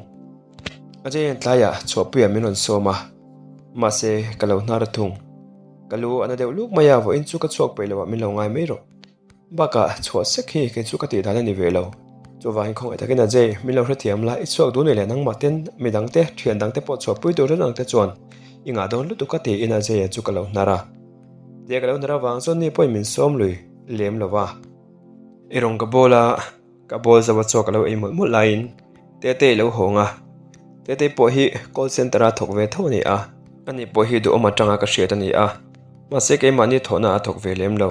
Ajay-a'n tlaiah chhuahpuiah min rawn sawm a. Mahse, ka lo hnar a thung. Ka lu a na deuh luk mai a, vawiin chu ka chhuak peih loh ah min lo ngai mai rawh. Bakah, chhuah sek hi kei chu ka tih dan a ni ve lo. Chuvangin khawngaih takin Ajay, min lo hrethiam la, i chhuak duh nei leh nangmah ten midang te, thian dang te pawh chhuahpui tur reng ang te chuan i ngah dawn lutuk a tiin Ajay-a chu ka lo hnar a. Tia ka lo hnar avang chuan ni pawhin min sawm lui lem lo va. I rawn ka bawl a. Ka bawl zo a chaw ka lo ei mawlh mawlh laiin Tetei lo hawng a, Tetei pawh hi call center a thawk ve tho a ni a, ani pawh hi duhawm atanga ka hriat a ni a, mahse keimahni thawhna a thawk ve lem lo,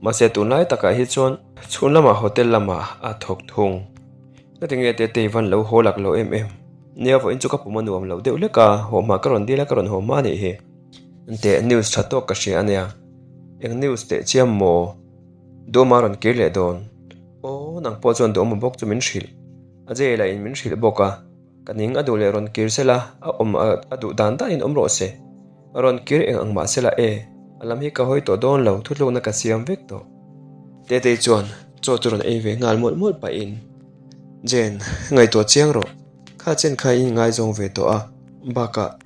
mahse tunlai takah hi chuan chhun lamah hotel lamah a thawk thung. Ngatinge Tetei van lo haw lak lo em em? Nia vawiin chu ka pum a nuam lo deuh hlek a, haw hma ka rawn dil a ka rawn haw hma a nih hi. Enteh news tha tawk ka hria a nia, eng news teh chiam maw? Duhawma rawn kir leh dawn. Aw, nang pawh chuan duhawma bawk chu min hrilh. A jail ah in min hrilh bawk a, ka ning a duh leh rawn kir sela, a awm a duh dan danin awm rawh se. Rawn kir eng ang mah sela e, a lam hi ka hawi tawh dawn lo, thutlukna ka siam vek tawh. Tetei chuan chaw chu rawn ei ve nghal mawlh mawlh pahin, Jen, ngaihtuah chiang rawh, kha chen kha i inngaizawng ve tawh a, bakah,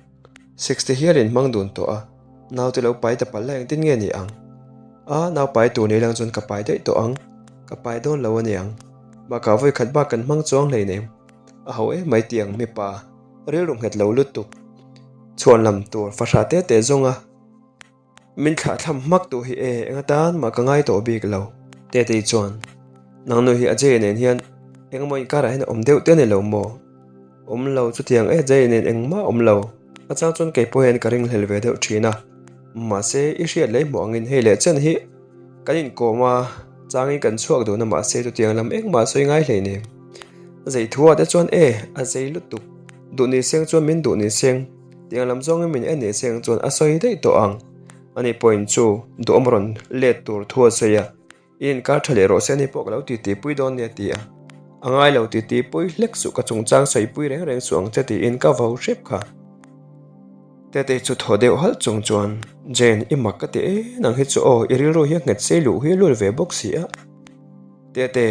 Sex te hial in hmang dun tawh a, naute lo pai ta palh la engtin nge ni ang? A, nau pai tur ni lang chuan ka pai daih tawh ang, ka pai dawn lo a niang. Bakah vawi khat bak kan hmang chuang hleinem, a ho em mai tiang mipa rilru nghet lo lutuk chhuan lam tur fahrah te te zawng a. Min thlahthlam hmak duh hi e, eng atan mah ka ngai tawh bik lo. Tetei chuan, Nang nu hi Ajay nen hian engemaw inkarah hian a awm deuh te a ni lo maw? Awm lo, chutiang e Ajay nen engmah a awm lo. A chang chuan kei pawh hian ka ringhlel ve deuh thin a. Mahse, i hriat leh hmuh angin hei leh chen hi kan inkawm a, changin kan chhuak dun a mahse chutiang lam engmah sawi ngai hleinem. A zei thu ah te chuan e, a zei lutuk. Duh ni seng chuan min duh ni seng. Tiang lam zawngin min en ni seng chuan a sawi daih tawh ang. Ani pawhin chu duhawm rawn let tur thu a sawi a, I inkar tha leh rawh se ani pawh ka lo titi pui dawn nia ti a. A ngai lo titi pui hlek suh ka chungchang sawi pui reng reng suh ang che tiin ka vau hrep kha. Tetei chu thaw deuh halh chung chuan, Jane, i mak ka ti e, nang hi chu aw, i rilru hi a nghet sei luh hi a lul ve bawk si a. Tete,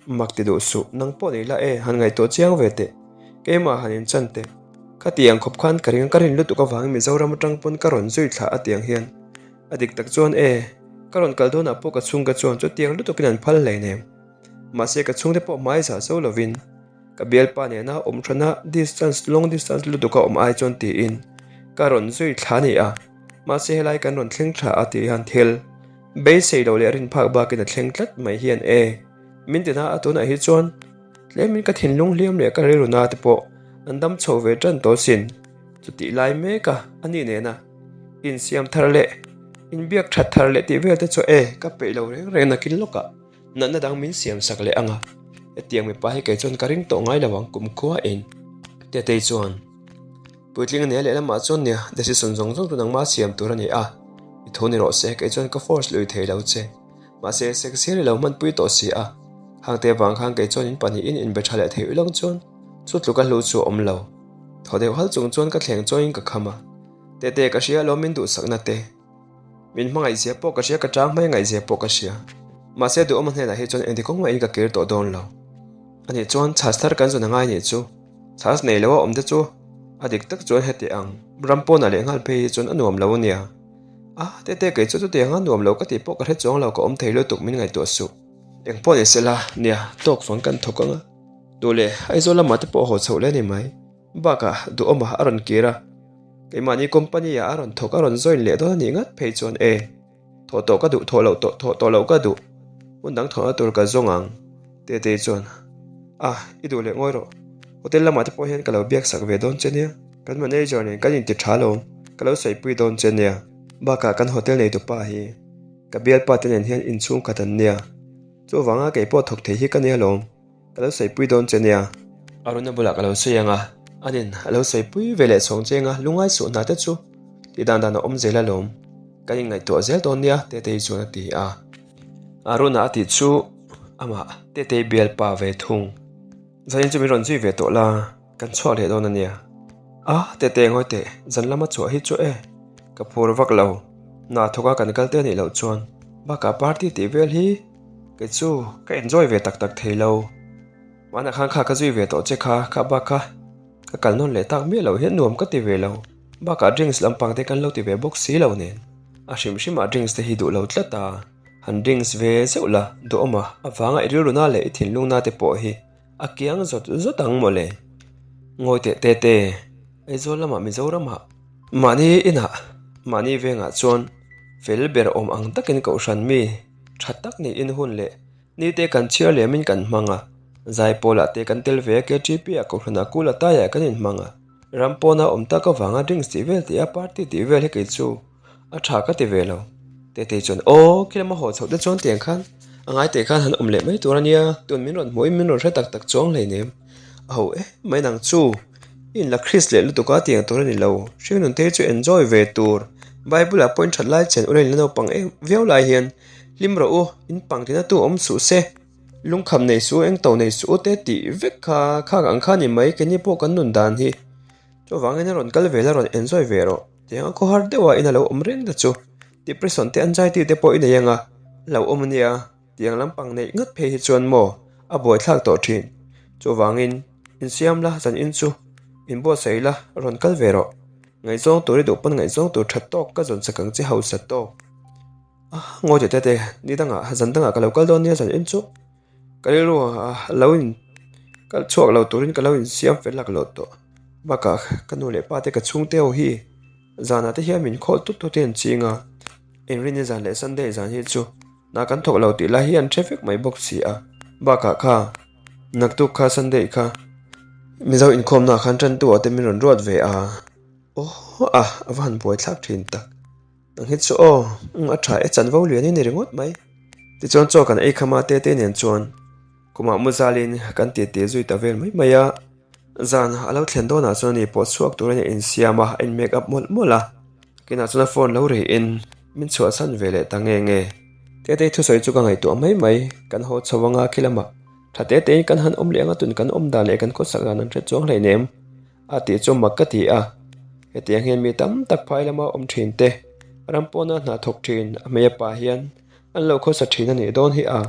mak ti duh suh, nang pawh nei la e, han ngaihtuah chiang ve teh, keimah han inchan teh. Khatiang khawp khan ka ring ka rin lutuk avangin Mizoram atang pawn ka rawn zui thlah a tiang hian. A dik tak chuan e, ka rawn kal dawnah pawh ka chhungka chuan chutiang lutukin an phal hleinem. Mahse ka chhungte pawh hmai zah zo lovin ka bialpa nena awm hrana distance long distance lutuka awm ai chuan tiin ka rawn zui thla a ni a. Mahse helai kan rawn thleng thla a tih hian thil beisei lo leh rin phak bakin a thleng tlat mai hian e, min tina a tunah hi chuan Tlemin ka thinlung hliam leh ka rilru na te pawh an dam chho ve tan tawh sin. Chutih lai mek a, a ni nena insiam thar leh inbiak that thar leh tih vel te chu e ka peih lo reng reng nakin lawkah natna dang min siam sak leh ang a. Hetiang mipa hi kei chuan ka ring tawh ngai lo ang kumkhua in. Tetei chuan puitling a nia lehlamah chuan nia decision zawng zawng chu nangmah siam tur a ni a, i thu ni rawh se kei chuan ka force lui thei lo che. Mahse, sex hian i lo hmanpui tawh si a, hangte vang khan kei chuan in pahnihin inbe tha leh thei ulawng chuan chu tluka hlu chu a awm lo. Thaw deuh hal chung chuan ka thleng chawiin ka kham a, Tete ka hria alawm min duhsakna te, min hmangaihzia pawh ka hria ka tang hmai ngaihzia pawh ka hria. Mahse duhawma hnenah hi chuan engti kawng mahin ka kir tawh dawn lo. Ani chuan chhas thar kan zawn a ngai nih chu, chhas nei lo a awm te chu a dik tak chuan heti ang ram pawnah leh nghal phei hi chuan a nuam lo a nia. A, tete kei chu chutiang a nuam lo ka tih pawh ka hre chuang lo ka awm thei lutuk min ngaihtuah suh. Eng pawh ni sela, nia, tawk fang kan thawk ang a. Duh leh Aizawl lamah te pawh haw chhoh leh a ni mai. Bakah Duhawma a rawn kir a, keimahni company ah a rawn thawk a rawn join leh dawn a nih ngat phei chuan e, thawh tawh ka duh thawh loh tawh thawh tawh loh ka duh. Hmun dang thawhna tur ka zawng ang. Tete chuan, A, i duh leh ngawi rawh. Hotel lamah te pawh hian ka lo biak sak ve dawn che nia. Kan manager nen kan inti tha lo, ka lo saipui dawn che nia. Bakah kan hotel neitu pa hi ka bialpa te nen hian inchhung khat an nia. Chuvanga kei pawh thawk thei hi ka nia lawm, ka lo saipui dawn che nia. Aruna bulah ka lo sawi ang a, anin a lo saipui ve leh chhawng cheng a, lungai suh hna te chu tih dan dan a awm zel alawm, kan inngaihtuah zel dawn nia Tetei chuan a ti a. Aruna a tih chu amah Tetei bialpa ve thung. Zanin chu min rawn zui ve tawh la. Kan chhuak leh dawn a nia. A, tete ngawi teh, zan lama chhuah hi chu e. Ka phur vak lo. Hna thawka kan kal te a nih loh chuan bakah party tih vel hi kei chu ka enjoy ve tak tak thei lo. Hmanah khan kha ka zui ve tawh che kha, kha bak kha ka kal nawn leh tak miah loh hian nuam ka ti ve lo. Bakah drinks lampang te kan lo ti ve bawk si lo nen. A hrim hrimah drinks te hi duh lo tlat a, han drinks ve zeuh la duhawm a, avanga i rilru na leh i thinlung na te pawh hi A kiang zawt zawt ang mawle. Ngawi teh te te, Aizawl lamah Mizoramah mahni inah mahni vengah chuan fel ber awm ang takin kohhran mi tha tak niin hun leh ni te kan chhiar liamin kan hmang a, Zaipawlah te kan tel ve a KTP ah kohhranah kula taiah kan inhmang a, ram pawna awm tak avanga drinks tih vel tih a party tih vel hi kei chu A tha ka ti ve lo. Tetei chuan, Aw, khi lama haw chhoh te chuan tiang khan a ngai teh khan han awm leh mai tur a nia, tun min rawn hmuhin min rawn hre tak tak chuang hleinem. A ho em mai nang chu. I inla Chris leh lutuk a tiang tur a ni lo. Hringnun te chu enjoy ve tur. Bible ah pawhin that lai chen ula inla naupang em viau lai hian hlim rawh u, in pang tina tu awm suh se. Lungkham nei suh u, engto nei suh u te tih vek kha khak ang kha ni mai, keini pawh kan nun dan hi. Chuvangin a rawn kal ve la rawn enjoy ve rawh. Tiang a khawhar deuh a in a lo awm reng ta chu depression te anxiety te pawh i nei ang a, a lo awm ania tiang lampang neih ngat phei hi chuan maw a buaithlak tawh thin. Chuvangin insiam la zan in chu inbuatsaih la rawn kal ve rawh. Ngaihzawng tur i duh pawn ngaihzawng tur tha tawk ka zawn chak ang che hausa tawk. A ngawi teh teh ni dangah zan dangah ka lo kal dawn nia zan in chu. Ka rilru a lo in kal chhuak lo turin ka lo insiam fel lak loh tawh bakah ka nu leh pa te ka chhungte ho hi zanah te hian min khawl tut tut hi an ching a. Inrinni zan leh Sunday zan hi chu hna kan thawk lo tih lai hi an hre vek mai bawk si a. Bakah kha naktuk kha Sunday kha Mizo inkhawmna ah khan tantu ah te min rawn ruat ve a. Aw a, a va han buai thlak thin tak. Nang hi chu aw, umm a tha e chanvo lian hi ni ringawt mai. Tichuan chaw kan ei kham a Tete nen chuan Kumah mu zalin kan titi zui ta vel mai mai a, zan a lo thlen dawnah chuan ani pawh chhuak turin a insiam a, a in make up mawlh mawlh a, kinah chuan a phone lo rihin min chhuahsan ve leh ta nge nge. Tetei thusawi chu ka ngaihtuah mai mai, kan haw chho anga khi lamah tha tetein kan han awm leh anga tun kan awm dan leh kan khawsak dan an hre chuang hleinem a tih chu mak ka ti a, hetiang hian mi tam tak phai lama awm thin te, ram pawna hna thawk thin a hmei a pa hian an lo khawsa thin a nih dawn hi a.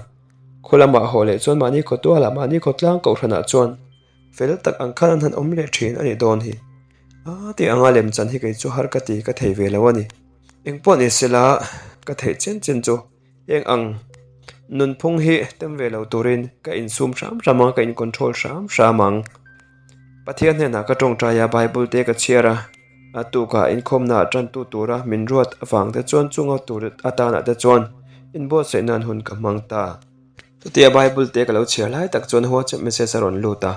Khaw lamah haw leh chuan mahni khaw tualah mahni khaw tlang kohhranah chuan fel tak ang khan an han awm leh thin a nih dawn hi. A tih anga lemchan hi kei chu har ka ti ka thei ve lo a ni. Engpawh ni sela ka theih chen chen chu eng ang nunphung hi tem ve lo turin ka insum hram hram ang ka in control hram hram ang. Pathian hnenah ka tawngtai a, Bible te ka chhiar a, a tukah inkhawmnaah tantu tura min ruat avang te chuan chunga tur atanah te chuan inbuatsaih nan hun ka hmang ta. Chutia Bible te ka lo chhiar lai tak chuan WhatsApp message a rawn lut a,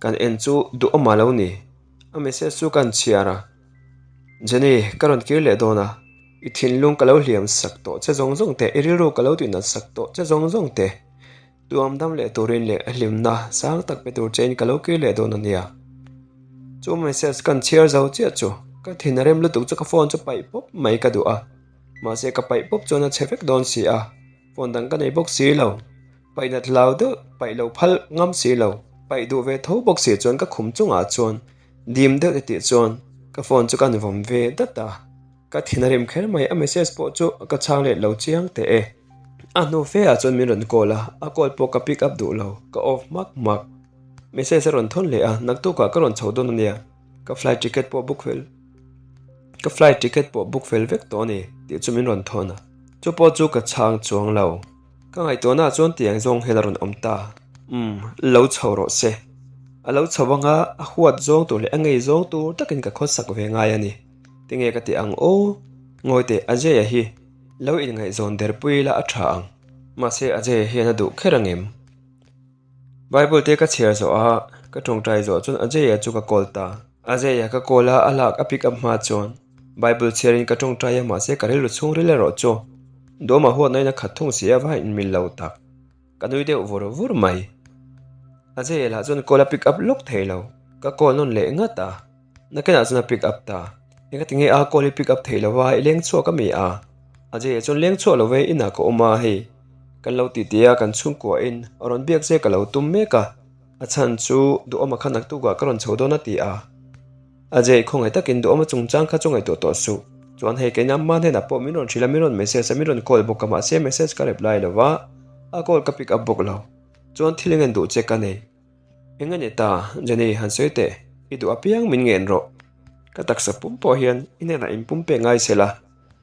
kan en chu duhawm a lo ni. A message chu kan chhiar a, Jenny, ka rawn kir leh dawn a, i thinlung ka lo hliam sak tawh che zawng zawng te, i rilru ka lo tihnat sak tawh che zawng zawng te, Tuam dam leh turin leh hlimna sang tak pe tur chein ka lo kir leh dawn a nia. Chu message kan chhiar zo chiah chu ka thin a rem lutuk chu ka phone chu paih pawp mai ka duh a. Mahse ka paih pawp chuan a chhe vek dawn si a, phone dang ka nei bawk si lo. Paih nat hlau deuh, paih lo phal ngam si lo, paih duh ve tho bawk si chuan ka khum chungah chuan dim deuh titih chuan ka phone chu ka han vawm ve dat a. Ka thin a rim kher mai, a message pawh chu ka chhang let lo chiang teh e. A hnu fe ah chuan min rawn call a, a call pawh ka pick up duh lo, ka off hmak hmak. Message a rawn thawn leh a, naktukah ka rawn chho dawn a nia, ka flight ticket pawh book fel, ka flight ticket pawh book fel vek tawh a ni tih chu min rawn thawn a, chu pawh chu ka chhang chuang lo. Ka ngaihtuahna ah chuan tiang zawng hian a rawn awm ta, umm, lo chho rawh se. A lo chho anga a huat zawng tur leh a ngei zawng tur takin ka khawsak ve ngai a ni. Tinge ka ti ang aw? Ngawi teh Ajay-a hi lo inngaihzawn der pui ila a tha ang. Mahse Ajay-a hian a duh kher angem? Bible te ka chhiar zawh a, ka tawngtai zawh chuan Ajay-a chu ka call ta. Ajay-a ka call a, a lak a pick up hma chuan Bible chhiarin ka tawngtai a mahse ka rilru chhungril erawh chu Dawma huatna in a khat thung si a va inmil lo tak. Ka nui deuh vur vur mai. Ajay-a lah chuan call a pick up lawk thei lo. Ka call nawn leh ngat a. Nakinah chuan a pick up ta. Engati nge a call hi pick up thei lo va, i leng chhuak a mi a? Ajay chuan leng chhuak lo ve, inah ka awm a hei. Kan lo titi a, kan chhungkua in a rawn biak che ka lo tum mek a. A chhan chu duhawma kha naktukah ka rawn chho dawn a ti a. Ajay khawngaih takin duhawma chungchang kha chu ngaihtuah tawh suh. Chuan hei keina hma hnenah pawh min rawn hrilh a, min rawn message a, min rawn call bawk a, mahse message ka reply lo va, a call ka pick up bawk lo. Chuan thil engen duh che ka nei. Eng a ni ta, Jenny, han sawi teh, i duh apiang min ngen rawh. Ka taksa pum pawh hian i hnenah in pum pek ngai se la,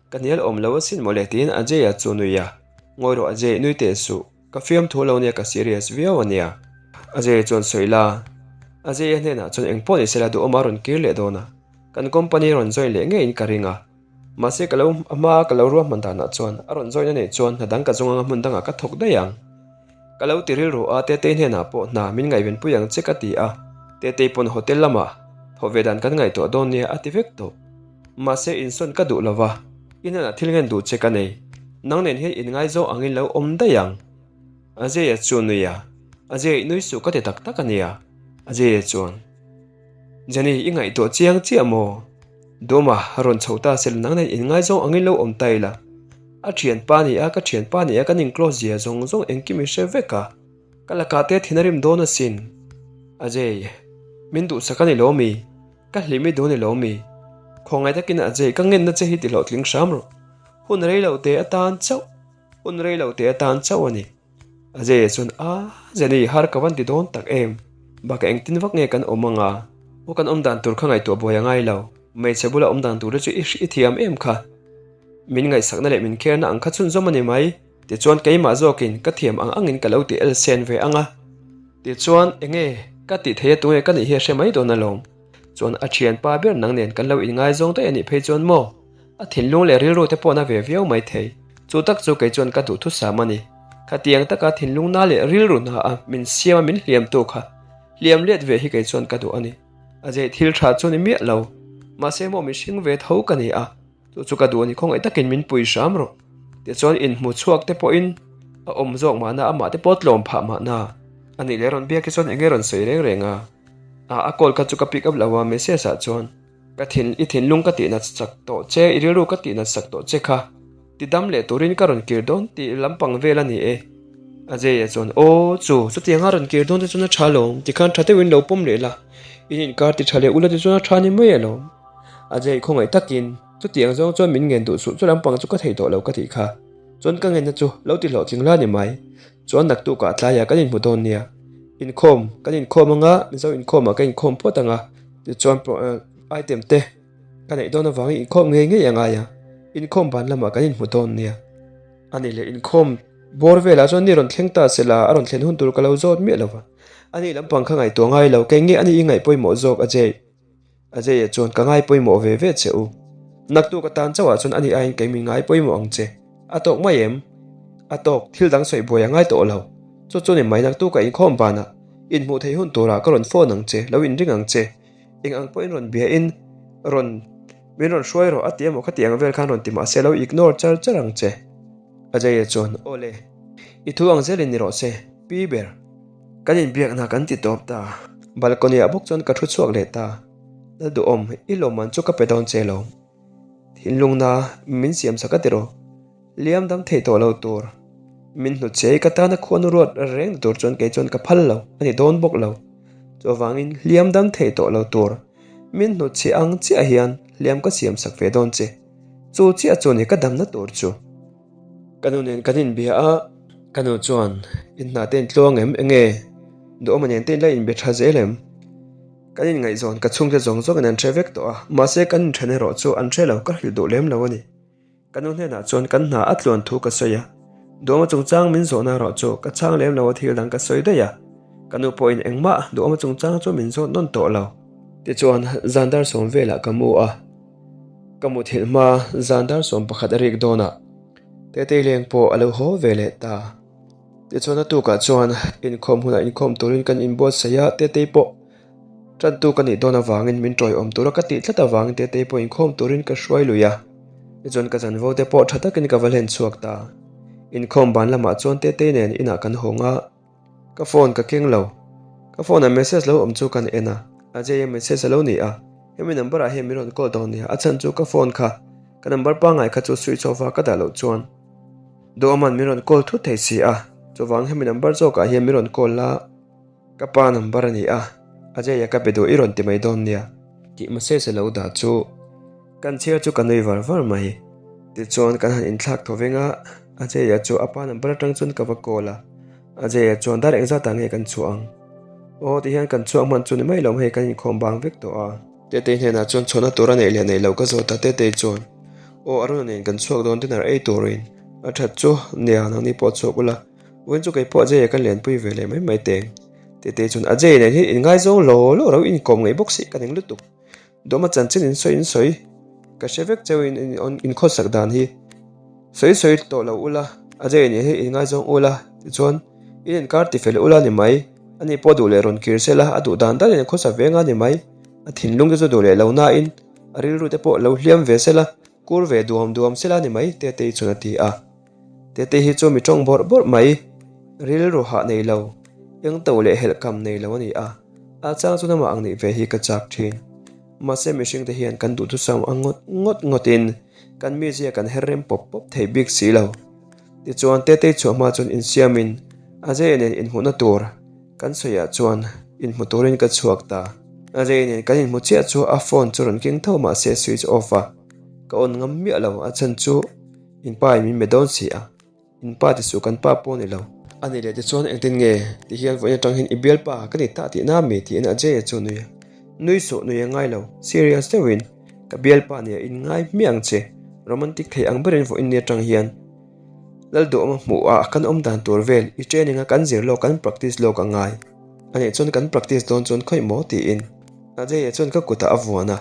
ka hnial awm lo asin mawle tiin Ajay-a chu nui a. Ngawi rawh Ajay, nui teh suh, ka fiamthu lo nia ka serious viau a nia. Ajay chuan sawi la, Ajay-a hnenah chuan eng pawh ni se la duhawma rawn kir leh dawn a, kan company rawn join leh ngeiin ka ring a. Mahse ka lo a hma ka lo ruahman danah chuan a rawn join a neih chuan hna dang ka zawng anga hmun dangah ka thawk daih ang. Ka lo ti rilru a, Tetei hnenah pawh hna min ngaihvenpui ang che ka ti a, Tetei pawn hotel lamah thawh ve dan kan ngaihtuah dawn nia a ti vek tawh. Mahse insawn ka duh lova, i hnenah thil ngen duh che ka nei. Nang nen hian inngaizawng angin lo awm daih ang. Ajay-a chu nui a, Ajay nui suh ka ti tak tak a nia, Ajay-a chuan. Jenny, i ngaihtuah chiang chiah maw? Dawma, rawn chho ta sel nang nen inngaizawng angin lo awm ta ila. A thianpa ni a, ka thianpa ni a, kan in close zia zawng zawng engkim i hre vek a. Ka lakah te thin a rim dawn asin. Ajay, min duhsak a ni lo mi? Ka hlim i duh a ni lo mi? Khawngaih takin Ajay, ka ngenna che hi ti hlawhtling hram rawh. Hun rei lo te atan chauh, hun rei lo te atan chauh a ni. A zeh chuan a Jenny har ka van ti dawn tak em? Bakah engtin vak nge kan awm anga? Aw kan awm dan tur kha ngaihtuah buai a ngai lo. Hmeichhe bula awm dan tur te chu i i thiam em kha? Min ngaihsakna leh min kherna ang kha chhunzawm a ni mai. Tichuan keimah zawkin ka thiam ang angin ka lo ti elsen ve anga. Tichuan enge ka tih theih a tunge ka nih hi a hre mai dawn alawm. Chuan a thianpa ber nang nen kan lo inngaizawng daih a nih phei chuan maw? A thinlung leh rilru te pawh na ve viau mai thei. Chu tak chu kei chuan ka duhthusam a ni. Khatiang taka thinlung na leh rilru hna a min siam a min hliamtu kha hliam let ve hi kei chuan ka duh a ni. A zei thil tha chu ni miah lo. Mahse maw mihring ve tho ka ni a, chu chu ka duh a ni khawngaih takin min pui hram rawh. Tichuan inhmu chhuak te pawhin a awm zawk mahna amah te pawh tlawm phah mahna. A nih leh rawn biak hi chuan eng nge rawn sawi reng reng a? A call kha chu ka pick up lo a message ah chuan. Ka thin, i thinlung ka tihnat sak tawh che, i rilru ka tihnat sak tawh che kha. Ti dam leh turin ka rawn kir dawn tih lampang vel a ni e. Ajay-a chuan, Aw, chu, chutianga a rawn kir dawn te chuan a tha alawm, tikhan tha deuhin lo pawm leh la, in inkar ti tha leh ula te chuan a tha ni mai alawm. Ajay khawngaih takin, Chutiang zawng chuan min ngen duh suh, chu lampang chu ka thei tawh lo ka tih kha. Chuan ka ngenna chu lo ti hlawhtling la ni mai. Chuan naktukah tlaiah kan inhmu dawn nia. Inkhawm, kan inkhawm anga, Mizo inkhawmah ka inkhawm phawt anga, tichuan item te ka neih dawn avangin inkhawm ngei ngei a ngai a, inkhawm ban lamah kan inhmu dawn nia. A nih leh inkhawm bawr velah chuan ni rawn thleng ta se la, a rawn thlen hun tur ka lo zawt miah lo va. A nih lampang kha ngaihtuah ngai lo, kei nge a nih i ngaih pawimawh zawk a Jay? Ajay-a chuan ka ngai pawimawh ve ve che u. Naktuk atan chauhah chuan ani aiin kei min ngai pawimawh ang che. A tawk mai em? A tawk, thil dang sawi buai a ngai tawh lo. Chu chu ni mai naktuka inkhawm banah inhmuh theih hun turah ka rawn phone ang che, lo inring ang che. Eng ang pawhin rawn bia in rawn min rawn hruai rawh a ti emaw khati ang vel khan rawn ti mah se lo ignore char char ang che. Ajay-a chuan, Aw le, i thu ang zelin ni rawh se, pi ber. Kan inbiakna kan ti tawp ta. Balcony ah bawk chuan ka thu chhuak leh ta. Lalduhawm, i lawmman chu ka pe dawn che lo. Thinlungna min siam sak a ti rawh. Liam dam theih tawh lo tur. Min hnut che i ka tana khuanu ruat reng na tur chuan kei chuan ka phal lo a ni dawn bawk lo. Chuvangin hliam dam theih tawh lo tur. Min hnut che ang chiah hian hliam ka siam sak ve dawn che. Chu chiah chu ni ka damna tur chu. Ka nu nen kan inbia a, ka nu chuan in hna te in tluang em enge duhawma nen te in la inbe tha zel em? Kan inngaihzawn ka chhungte zawng zawngin an hre vek tawh a, mahse kan inthen erawh chu an hre lo ka hrilh duh lem lo a ni. Ka nu hnenah chuan kan hna a tluan thu ka sawi a, duhawma chungchang min zawhna erawh chu ka chhang lem lo a thil dang ka sawi daih a, ka nu pawhin engmah duhawma chungchang chu min zawt nawn tawh lo. Tichuan zan dar sawm velah ka mu a. Ka muthilh hma zan dar 11 a rik dawnah Tetei leng pawh a lo haw ve leh ta. Tichuan a tukah chuan inkhawm hunah inkhawm turin kan inbuatsaih a, Tetei pawh tantu ka nih dawn avangin min tawiawm tura ka tih tlat avangin Tetei pawh inkhawm turin ka hruai lui a. Tichuan ka chanvo te pawh tha takin ka va hlen chhuak ta. Inkhawm ban lamah chuan Tetei nen inah kan hawng a. Ka phone ka keng lo. Ka phone ah message lo awm chu kan en a, Ajay-a message a lo ni a, hemi number ah hian min rawn call dawn nia, a chhan chu ka phone kha ka number pangngai kha chu switch off a ka dah loh chuan Duhawma'n min rawn call thut thei si a, chuvang hemi number zawk ah hian min rawn call la, ka pa number a ni a, Ajay-a ka be duh i rawn ti mai dawn nia. Tih message a lo dah chu Kan chhiar chu ka nui var var mai. Tichuan kan han inthlak thaw veng a, Ajay-a chu a pa number atang chuan ka va call a. Ajay-a chuan dar engzat ah nge kan chhuah ang? Aw ti hian kan chhuak hman chu ni mai lo hei kan inkhawm bang vek tawh a. Tetei hnenah chuan chhuahna tur a neih leh neih loh ka zawt a, Tetei chuan Aw Aruna nen kan chhuak dawn dinner ei turin a that chu nia nangni pawh chhuak ula, vawiin chu keipawh Ajay-a ka lenpui ve leh mai mai teng. Tetei chuan Ajay nen hian inngaizawng law law ro inkawm ngei bawk si ka ning lutuk. Dawma chanchin in sawi in sawi ka hre vek cheu in in khawsak dan hi sawi sawi tawh lo ula a zai nih hi in ngaizawng ula tichuan in inkar ti fel ula ni mai ani pawh duh leh rawn kir sela a duh dan dan in khawsak ve nga ni mai a thinlung te chu duh leh lo na in a rilru te pawh lo hliam ve sela kur ve duam duam sela ni mai Tetei chuan a ti a. Tete hi chu mi tawng bawrh bawrh mai, rilru hah nei lo, eng to leh helh kam nei lo a ni a, a chang chu namah ang nih ve hi ka chak thin. Mahse mihring te hian kan duhthusam ang ngawt ngawt ngawtin kan mizia kan her rem pawp pawp thei bik si lo. Tichuan Tetei chhuah hma chuan insiamin Ajay nen inhmuhna tur kan sawiah chuan inhmu turin ka chhuak ta. Ajay nen kan inhmu chiah chu a phone chu rawn keng tho mahse switch off a, ka on ngam miah lo, a chhan chu In pa in min be dawn si a, in pa ti suh kan pa pawh a ni lo. A nih leh tichuan engtin nge ti hian vawiin atang hian i bialpa ka ni ta tihna mi tiin Ajay-a chu a nui a. Nui suh nui a ngai lo, serious deuhin ka bialpa nia in ngai hmiah ang che, romantic thei ang berin vawiin ni atang hian Lalduhawma hmuh ah kan awm dan tur vel i training a kan zir lawk kan practice lawk a ngai. A nih chuan kan practice dawn chuan khawih maw tiin Ajay-a chuan ka kutah a vuan a.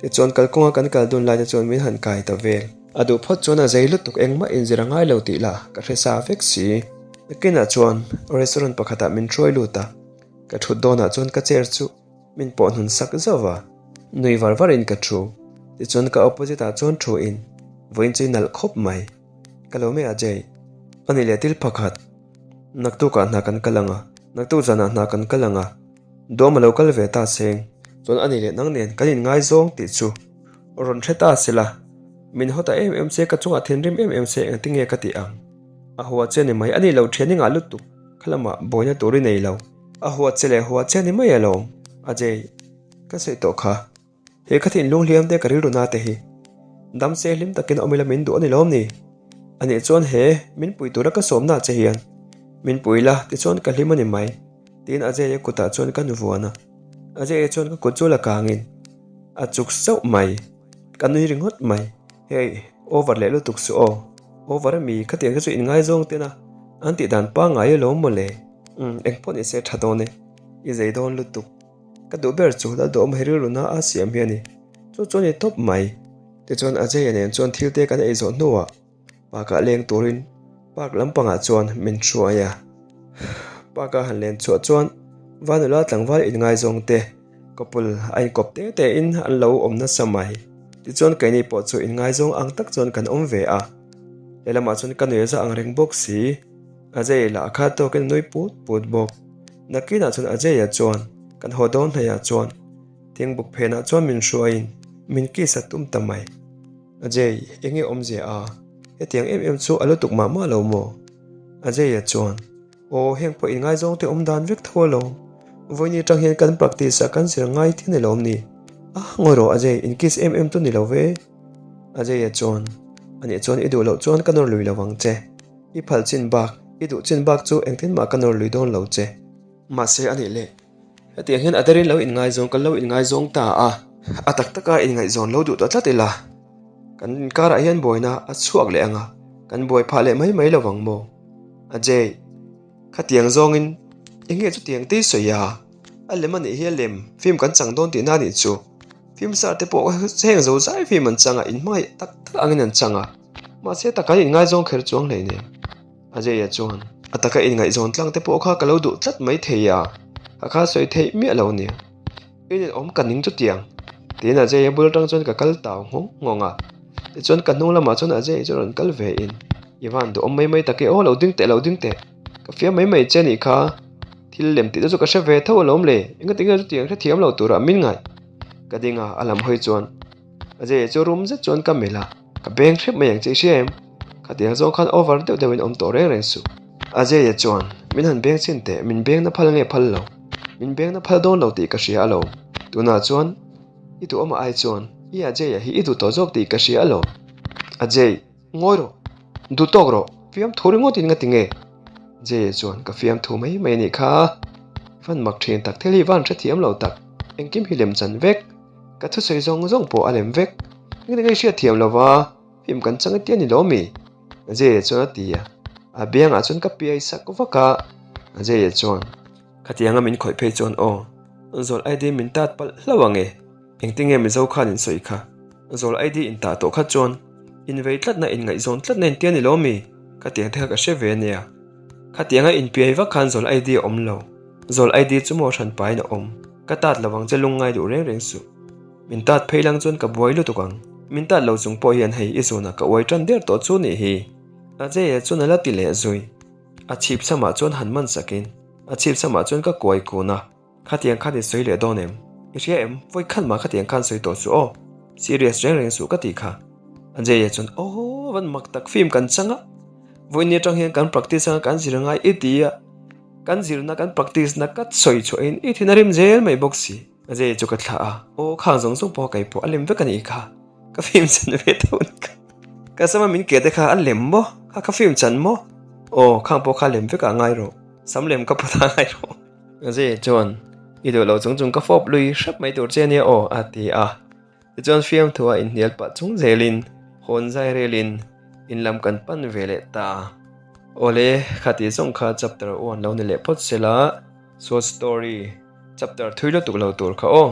Tichuan kalkawnga kan kal dun lai te chuan min han kai ta vel. A duh phawt chuan a zei lutuk engmah inzir a ngai lo tih lah ka hre sa vek si. Nakinah chuan restaurant pakhatah min hruai lut a, ka thut dawnah chuan ka chair chu min pawh hnun sak zauh va. Nui var varin ka thu. Tichuan ka opposite ah chuan thu in vawiin chu i nalh khawp mai. Ka lo meh a Jay. A ni leh thil pakhat. Naktukah hna kan kal ang a, naktuk zanah hna kan kal ang a. Dawm a lo kal ve ta seng. Chuan a ni leh nang nen kan inngaizawng tih chu rawn hre ta se la, min haw ta em em che, ka chungah thinrim em em che engtinge ka tih ang? A hua che ni mai, a ni lo thian i ngah lutuk, kha lamah buaina tur i nei lo. A hua che leh hua che ni mai alawm, Ajay, ka sawi tawh kha. He ka thinlung hliam te ka rilru na te hi dam se hlim takin awm ila min duh a ni lawm ni? A nih chuan he min pui tura ka sawmna che hian min pui la tichuan ka hlim a ni mai tiin Ajay-a kutah chuan ka nu vuan a. Ajay-a chuan ka kut chu la kangin a chuk sauh mai, ka nui ringawt mai. Hei over leh lutuk suh aw, over a mi khatiang te chu inngaizawng tena an tih dan pangngai alawm mawle. Umm engpawh ni se tha dawn e, i zei dawn lutuk. Ka duh ber chu Lalduhawm hi rilru na a siam hi a ni. Chu chu a ni tawp mai. Tichuan Ajay-a nen chuan thil te kan ei zawh hnuah park-ah leng turin park lampangah chuan min hruai a. Park-a han len chhuah chuan Vanula tlangval inngaizawng te couple a inkawp te te in an lo awm nasa mai. Tichuan keini pawh chu inngaizawng ang tak chuan kan awm ve a. Lehlamah chuan ka nuih a za ang reng bawk si. Ajay lah a khat tawkin a nui put put bawk. Nakinah chuan Ajay-a chuan kan haw dawn hnaihah chuan thingbuk phenah chuan min hruaiin min kiss a tum ta mai. Ajay, eng nge awmzia a? Hetiang em em chu a lutuk mah mah lo maw? Ajay-a chuan, Aw, heng pawh inngaizawng te awm dan vek tho alawm. Vawiin atang hian kan practice ah kan zir ngai thin alawm ni. A, ngawi rawh Ajay, in kiss em em chu ni lo ve. Ajay-a chuan, Anih chuan i duh loh chuan ka nawr lui lo ang che. I phal chin bak, i duh chin bak chu engtin mah ka nawr lui dawn lo che. Mahse a nih leh, hetiang hian a derin lo inngaizawng kan lo inngaizawng ta a, a tak taka inngaihzawn lo duh ta tlat ila, kan inkarah hian buaina a chhuak leh ang a, kan buai phah leh mai mai lo vang maw? Ajay, khatiang zawngin eng nge chutiang te i sawi a? A lem a nih hi a lem, film kan chang dawn tihna a nih chu. Film star te pawh heng zo zai film an chang a, inhmangaih tak tak angin an chang a. Mahse taka inngaizawng kher chuang hlei nen. Ajay-a chuan, A taka inngaihzawn tlang te pawh kha ka lo duh tlat mai thei a, ka kha sawi theih miah lo nia. I ninawm ka ning chutiang. Tiin Ajay-a bul atang chuan ka kal tau nghawng nghawng a. Tichuan ka hnung lamah chuan Ajay-a chu rawn kal ve in, I van duhawm mai mai tak e aw, lo ding teh, lo ding teh. Ka fiam mai mai che nih kha. Thil lem tih te chu ka hre ve tho alawm le, engatinge chutiang hrethiam lo turah min ngaih? Ka ding a, a lam hawi chuan Ajay-a chu rum zet chuan ka melh a, ka beng hrep mai ang che i hria em? Khatiang zawng khan over deuh deuhin awm tawh reng reng suh. Ajay-a chuan, Min han beng chhin teh, min beng na phal nge phal lo? Min beng na phal dawn lo tih ka hria alawm. Tunah chuan i duh awmah ai chuan i Ajay-a hi i duh tawh zawk tih ka hria alawm. Ajay. Ngawi rawh, duh tawk rawh, fiamthu ringawt in nga ti nge? Jay-a chuan ka fiamthu mai mai anih kha, van mak thin tak thil hi van hrethiam lo tak, engkim hi lem chan vek, ka thusawi zawng zawng pawh a lem vek, engtin nge i hriatthiam lo va, film kan chang iti a ni lo mi? Jay-a chuan a ti a, a biangah chuan ka piai sak vak a, Jay-a chuan. Khatianga min khawih phei chuan aw, zawl ID min tat palh hlauh ang e. Engtinge Mizo khan in sawi kha? Zawl ID in tah tawh kha chuan invei tlatna inngaihzawn tlatna in tia ni lo mi? Khatiang te kha ka hre ve ania. Khatianga inpiai vak khan zawl ID a awm lo. Zawl ID chu maw hran pahin a awm. Ka tat lo ang che lungngai duh reng reng suh. Min tat phei lang chuan ka buai lutuk ang. Min tat lo chung pawh hian hei i zunah ka uai tan der tawh chu nih hi. Ajay-a chuan a la ti leh zui. A chhip samah chuan han man sakin a chhip samah chuan ka kuai kun a. Khatiang khan i sawi leh dawn em? I hria em? Vawi khat mah khatiang khan sawi tawh suh aw. Serious reng reng suh ka tih kha. Ajay-a chuan, Aw, van mak tak film kan chang a. Vawiin atang hian kan practice anga kan zir ngai i ti a. Kan zirna kan practice na ka sawi chhuahin i thin a rim zel mai bawk si. Ajay-a chu ka thlah a, Aw, khang zawng zawng pawh kei pawh a lem vek a nih kha. Ka film chan ve tho a nih kha. Ka sama min ke te kha a lem maw? Kha ka film chan maw? Aw, khang pawh kha lem vek ah ngai rawh. Sam lem ka pawt ah ngai rawh. Zee chuan, I duh lo chung chung ka fawp lui hrep mai tur che ania aw, a ti a. Tichuan fiamthu a inhnial pah chung zelin hawn zai relin in lam kan pan ve leh ta. Awle, khati zawng kha chapter one lo ni leh phawt se la, short story chapter thui lutuk lo tur kha aw.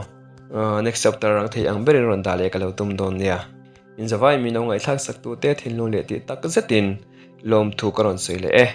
Next chapter rang thei ang berin rawn dah leh ka lo tum dawn nia. Inzavai min lo ngaihthlak sak tute thinlung leh tih tak zetin lawmthu ka rawn sawi leh e.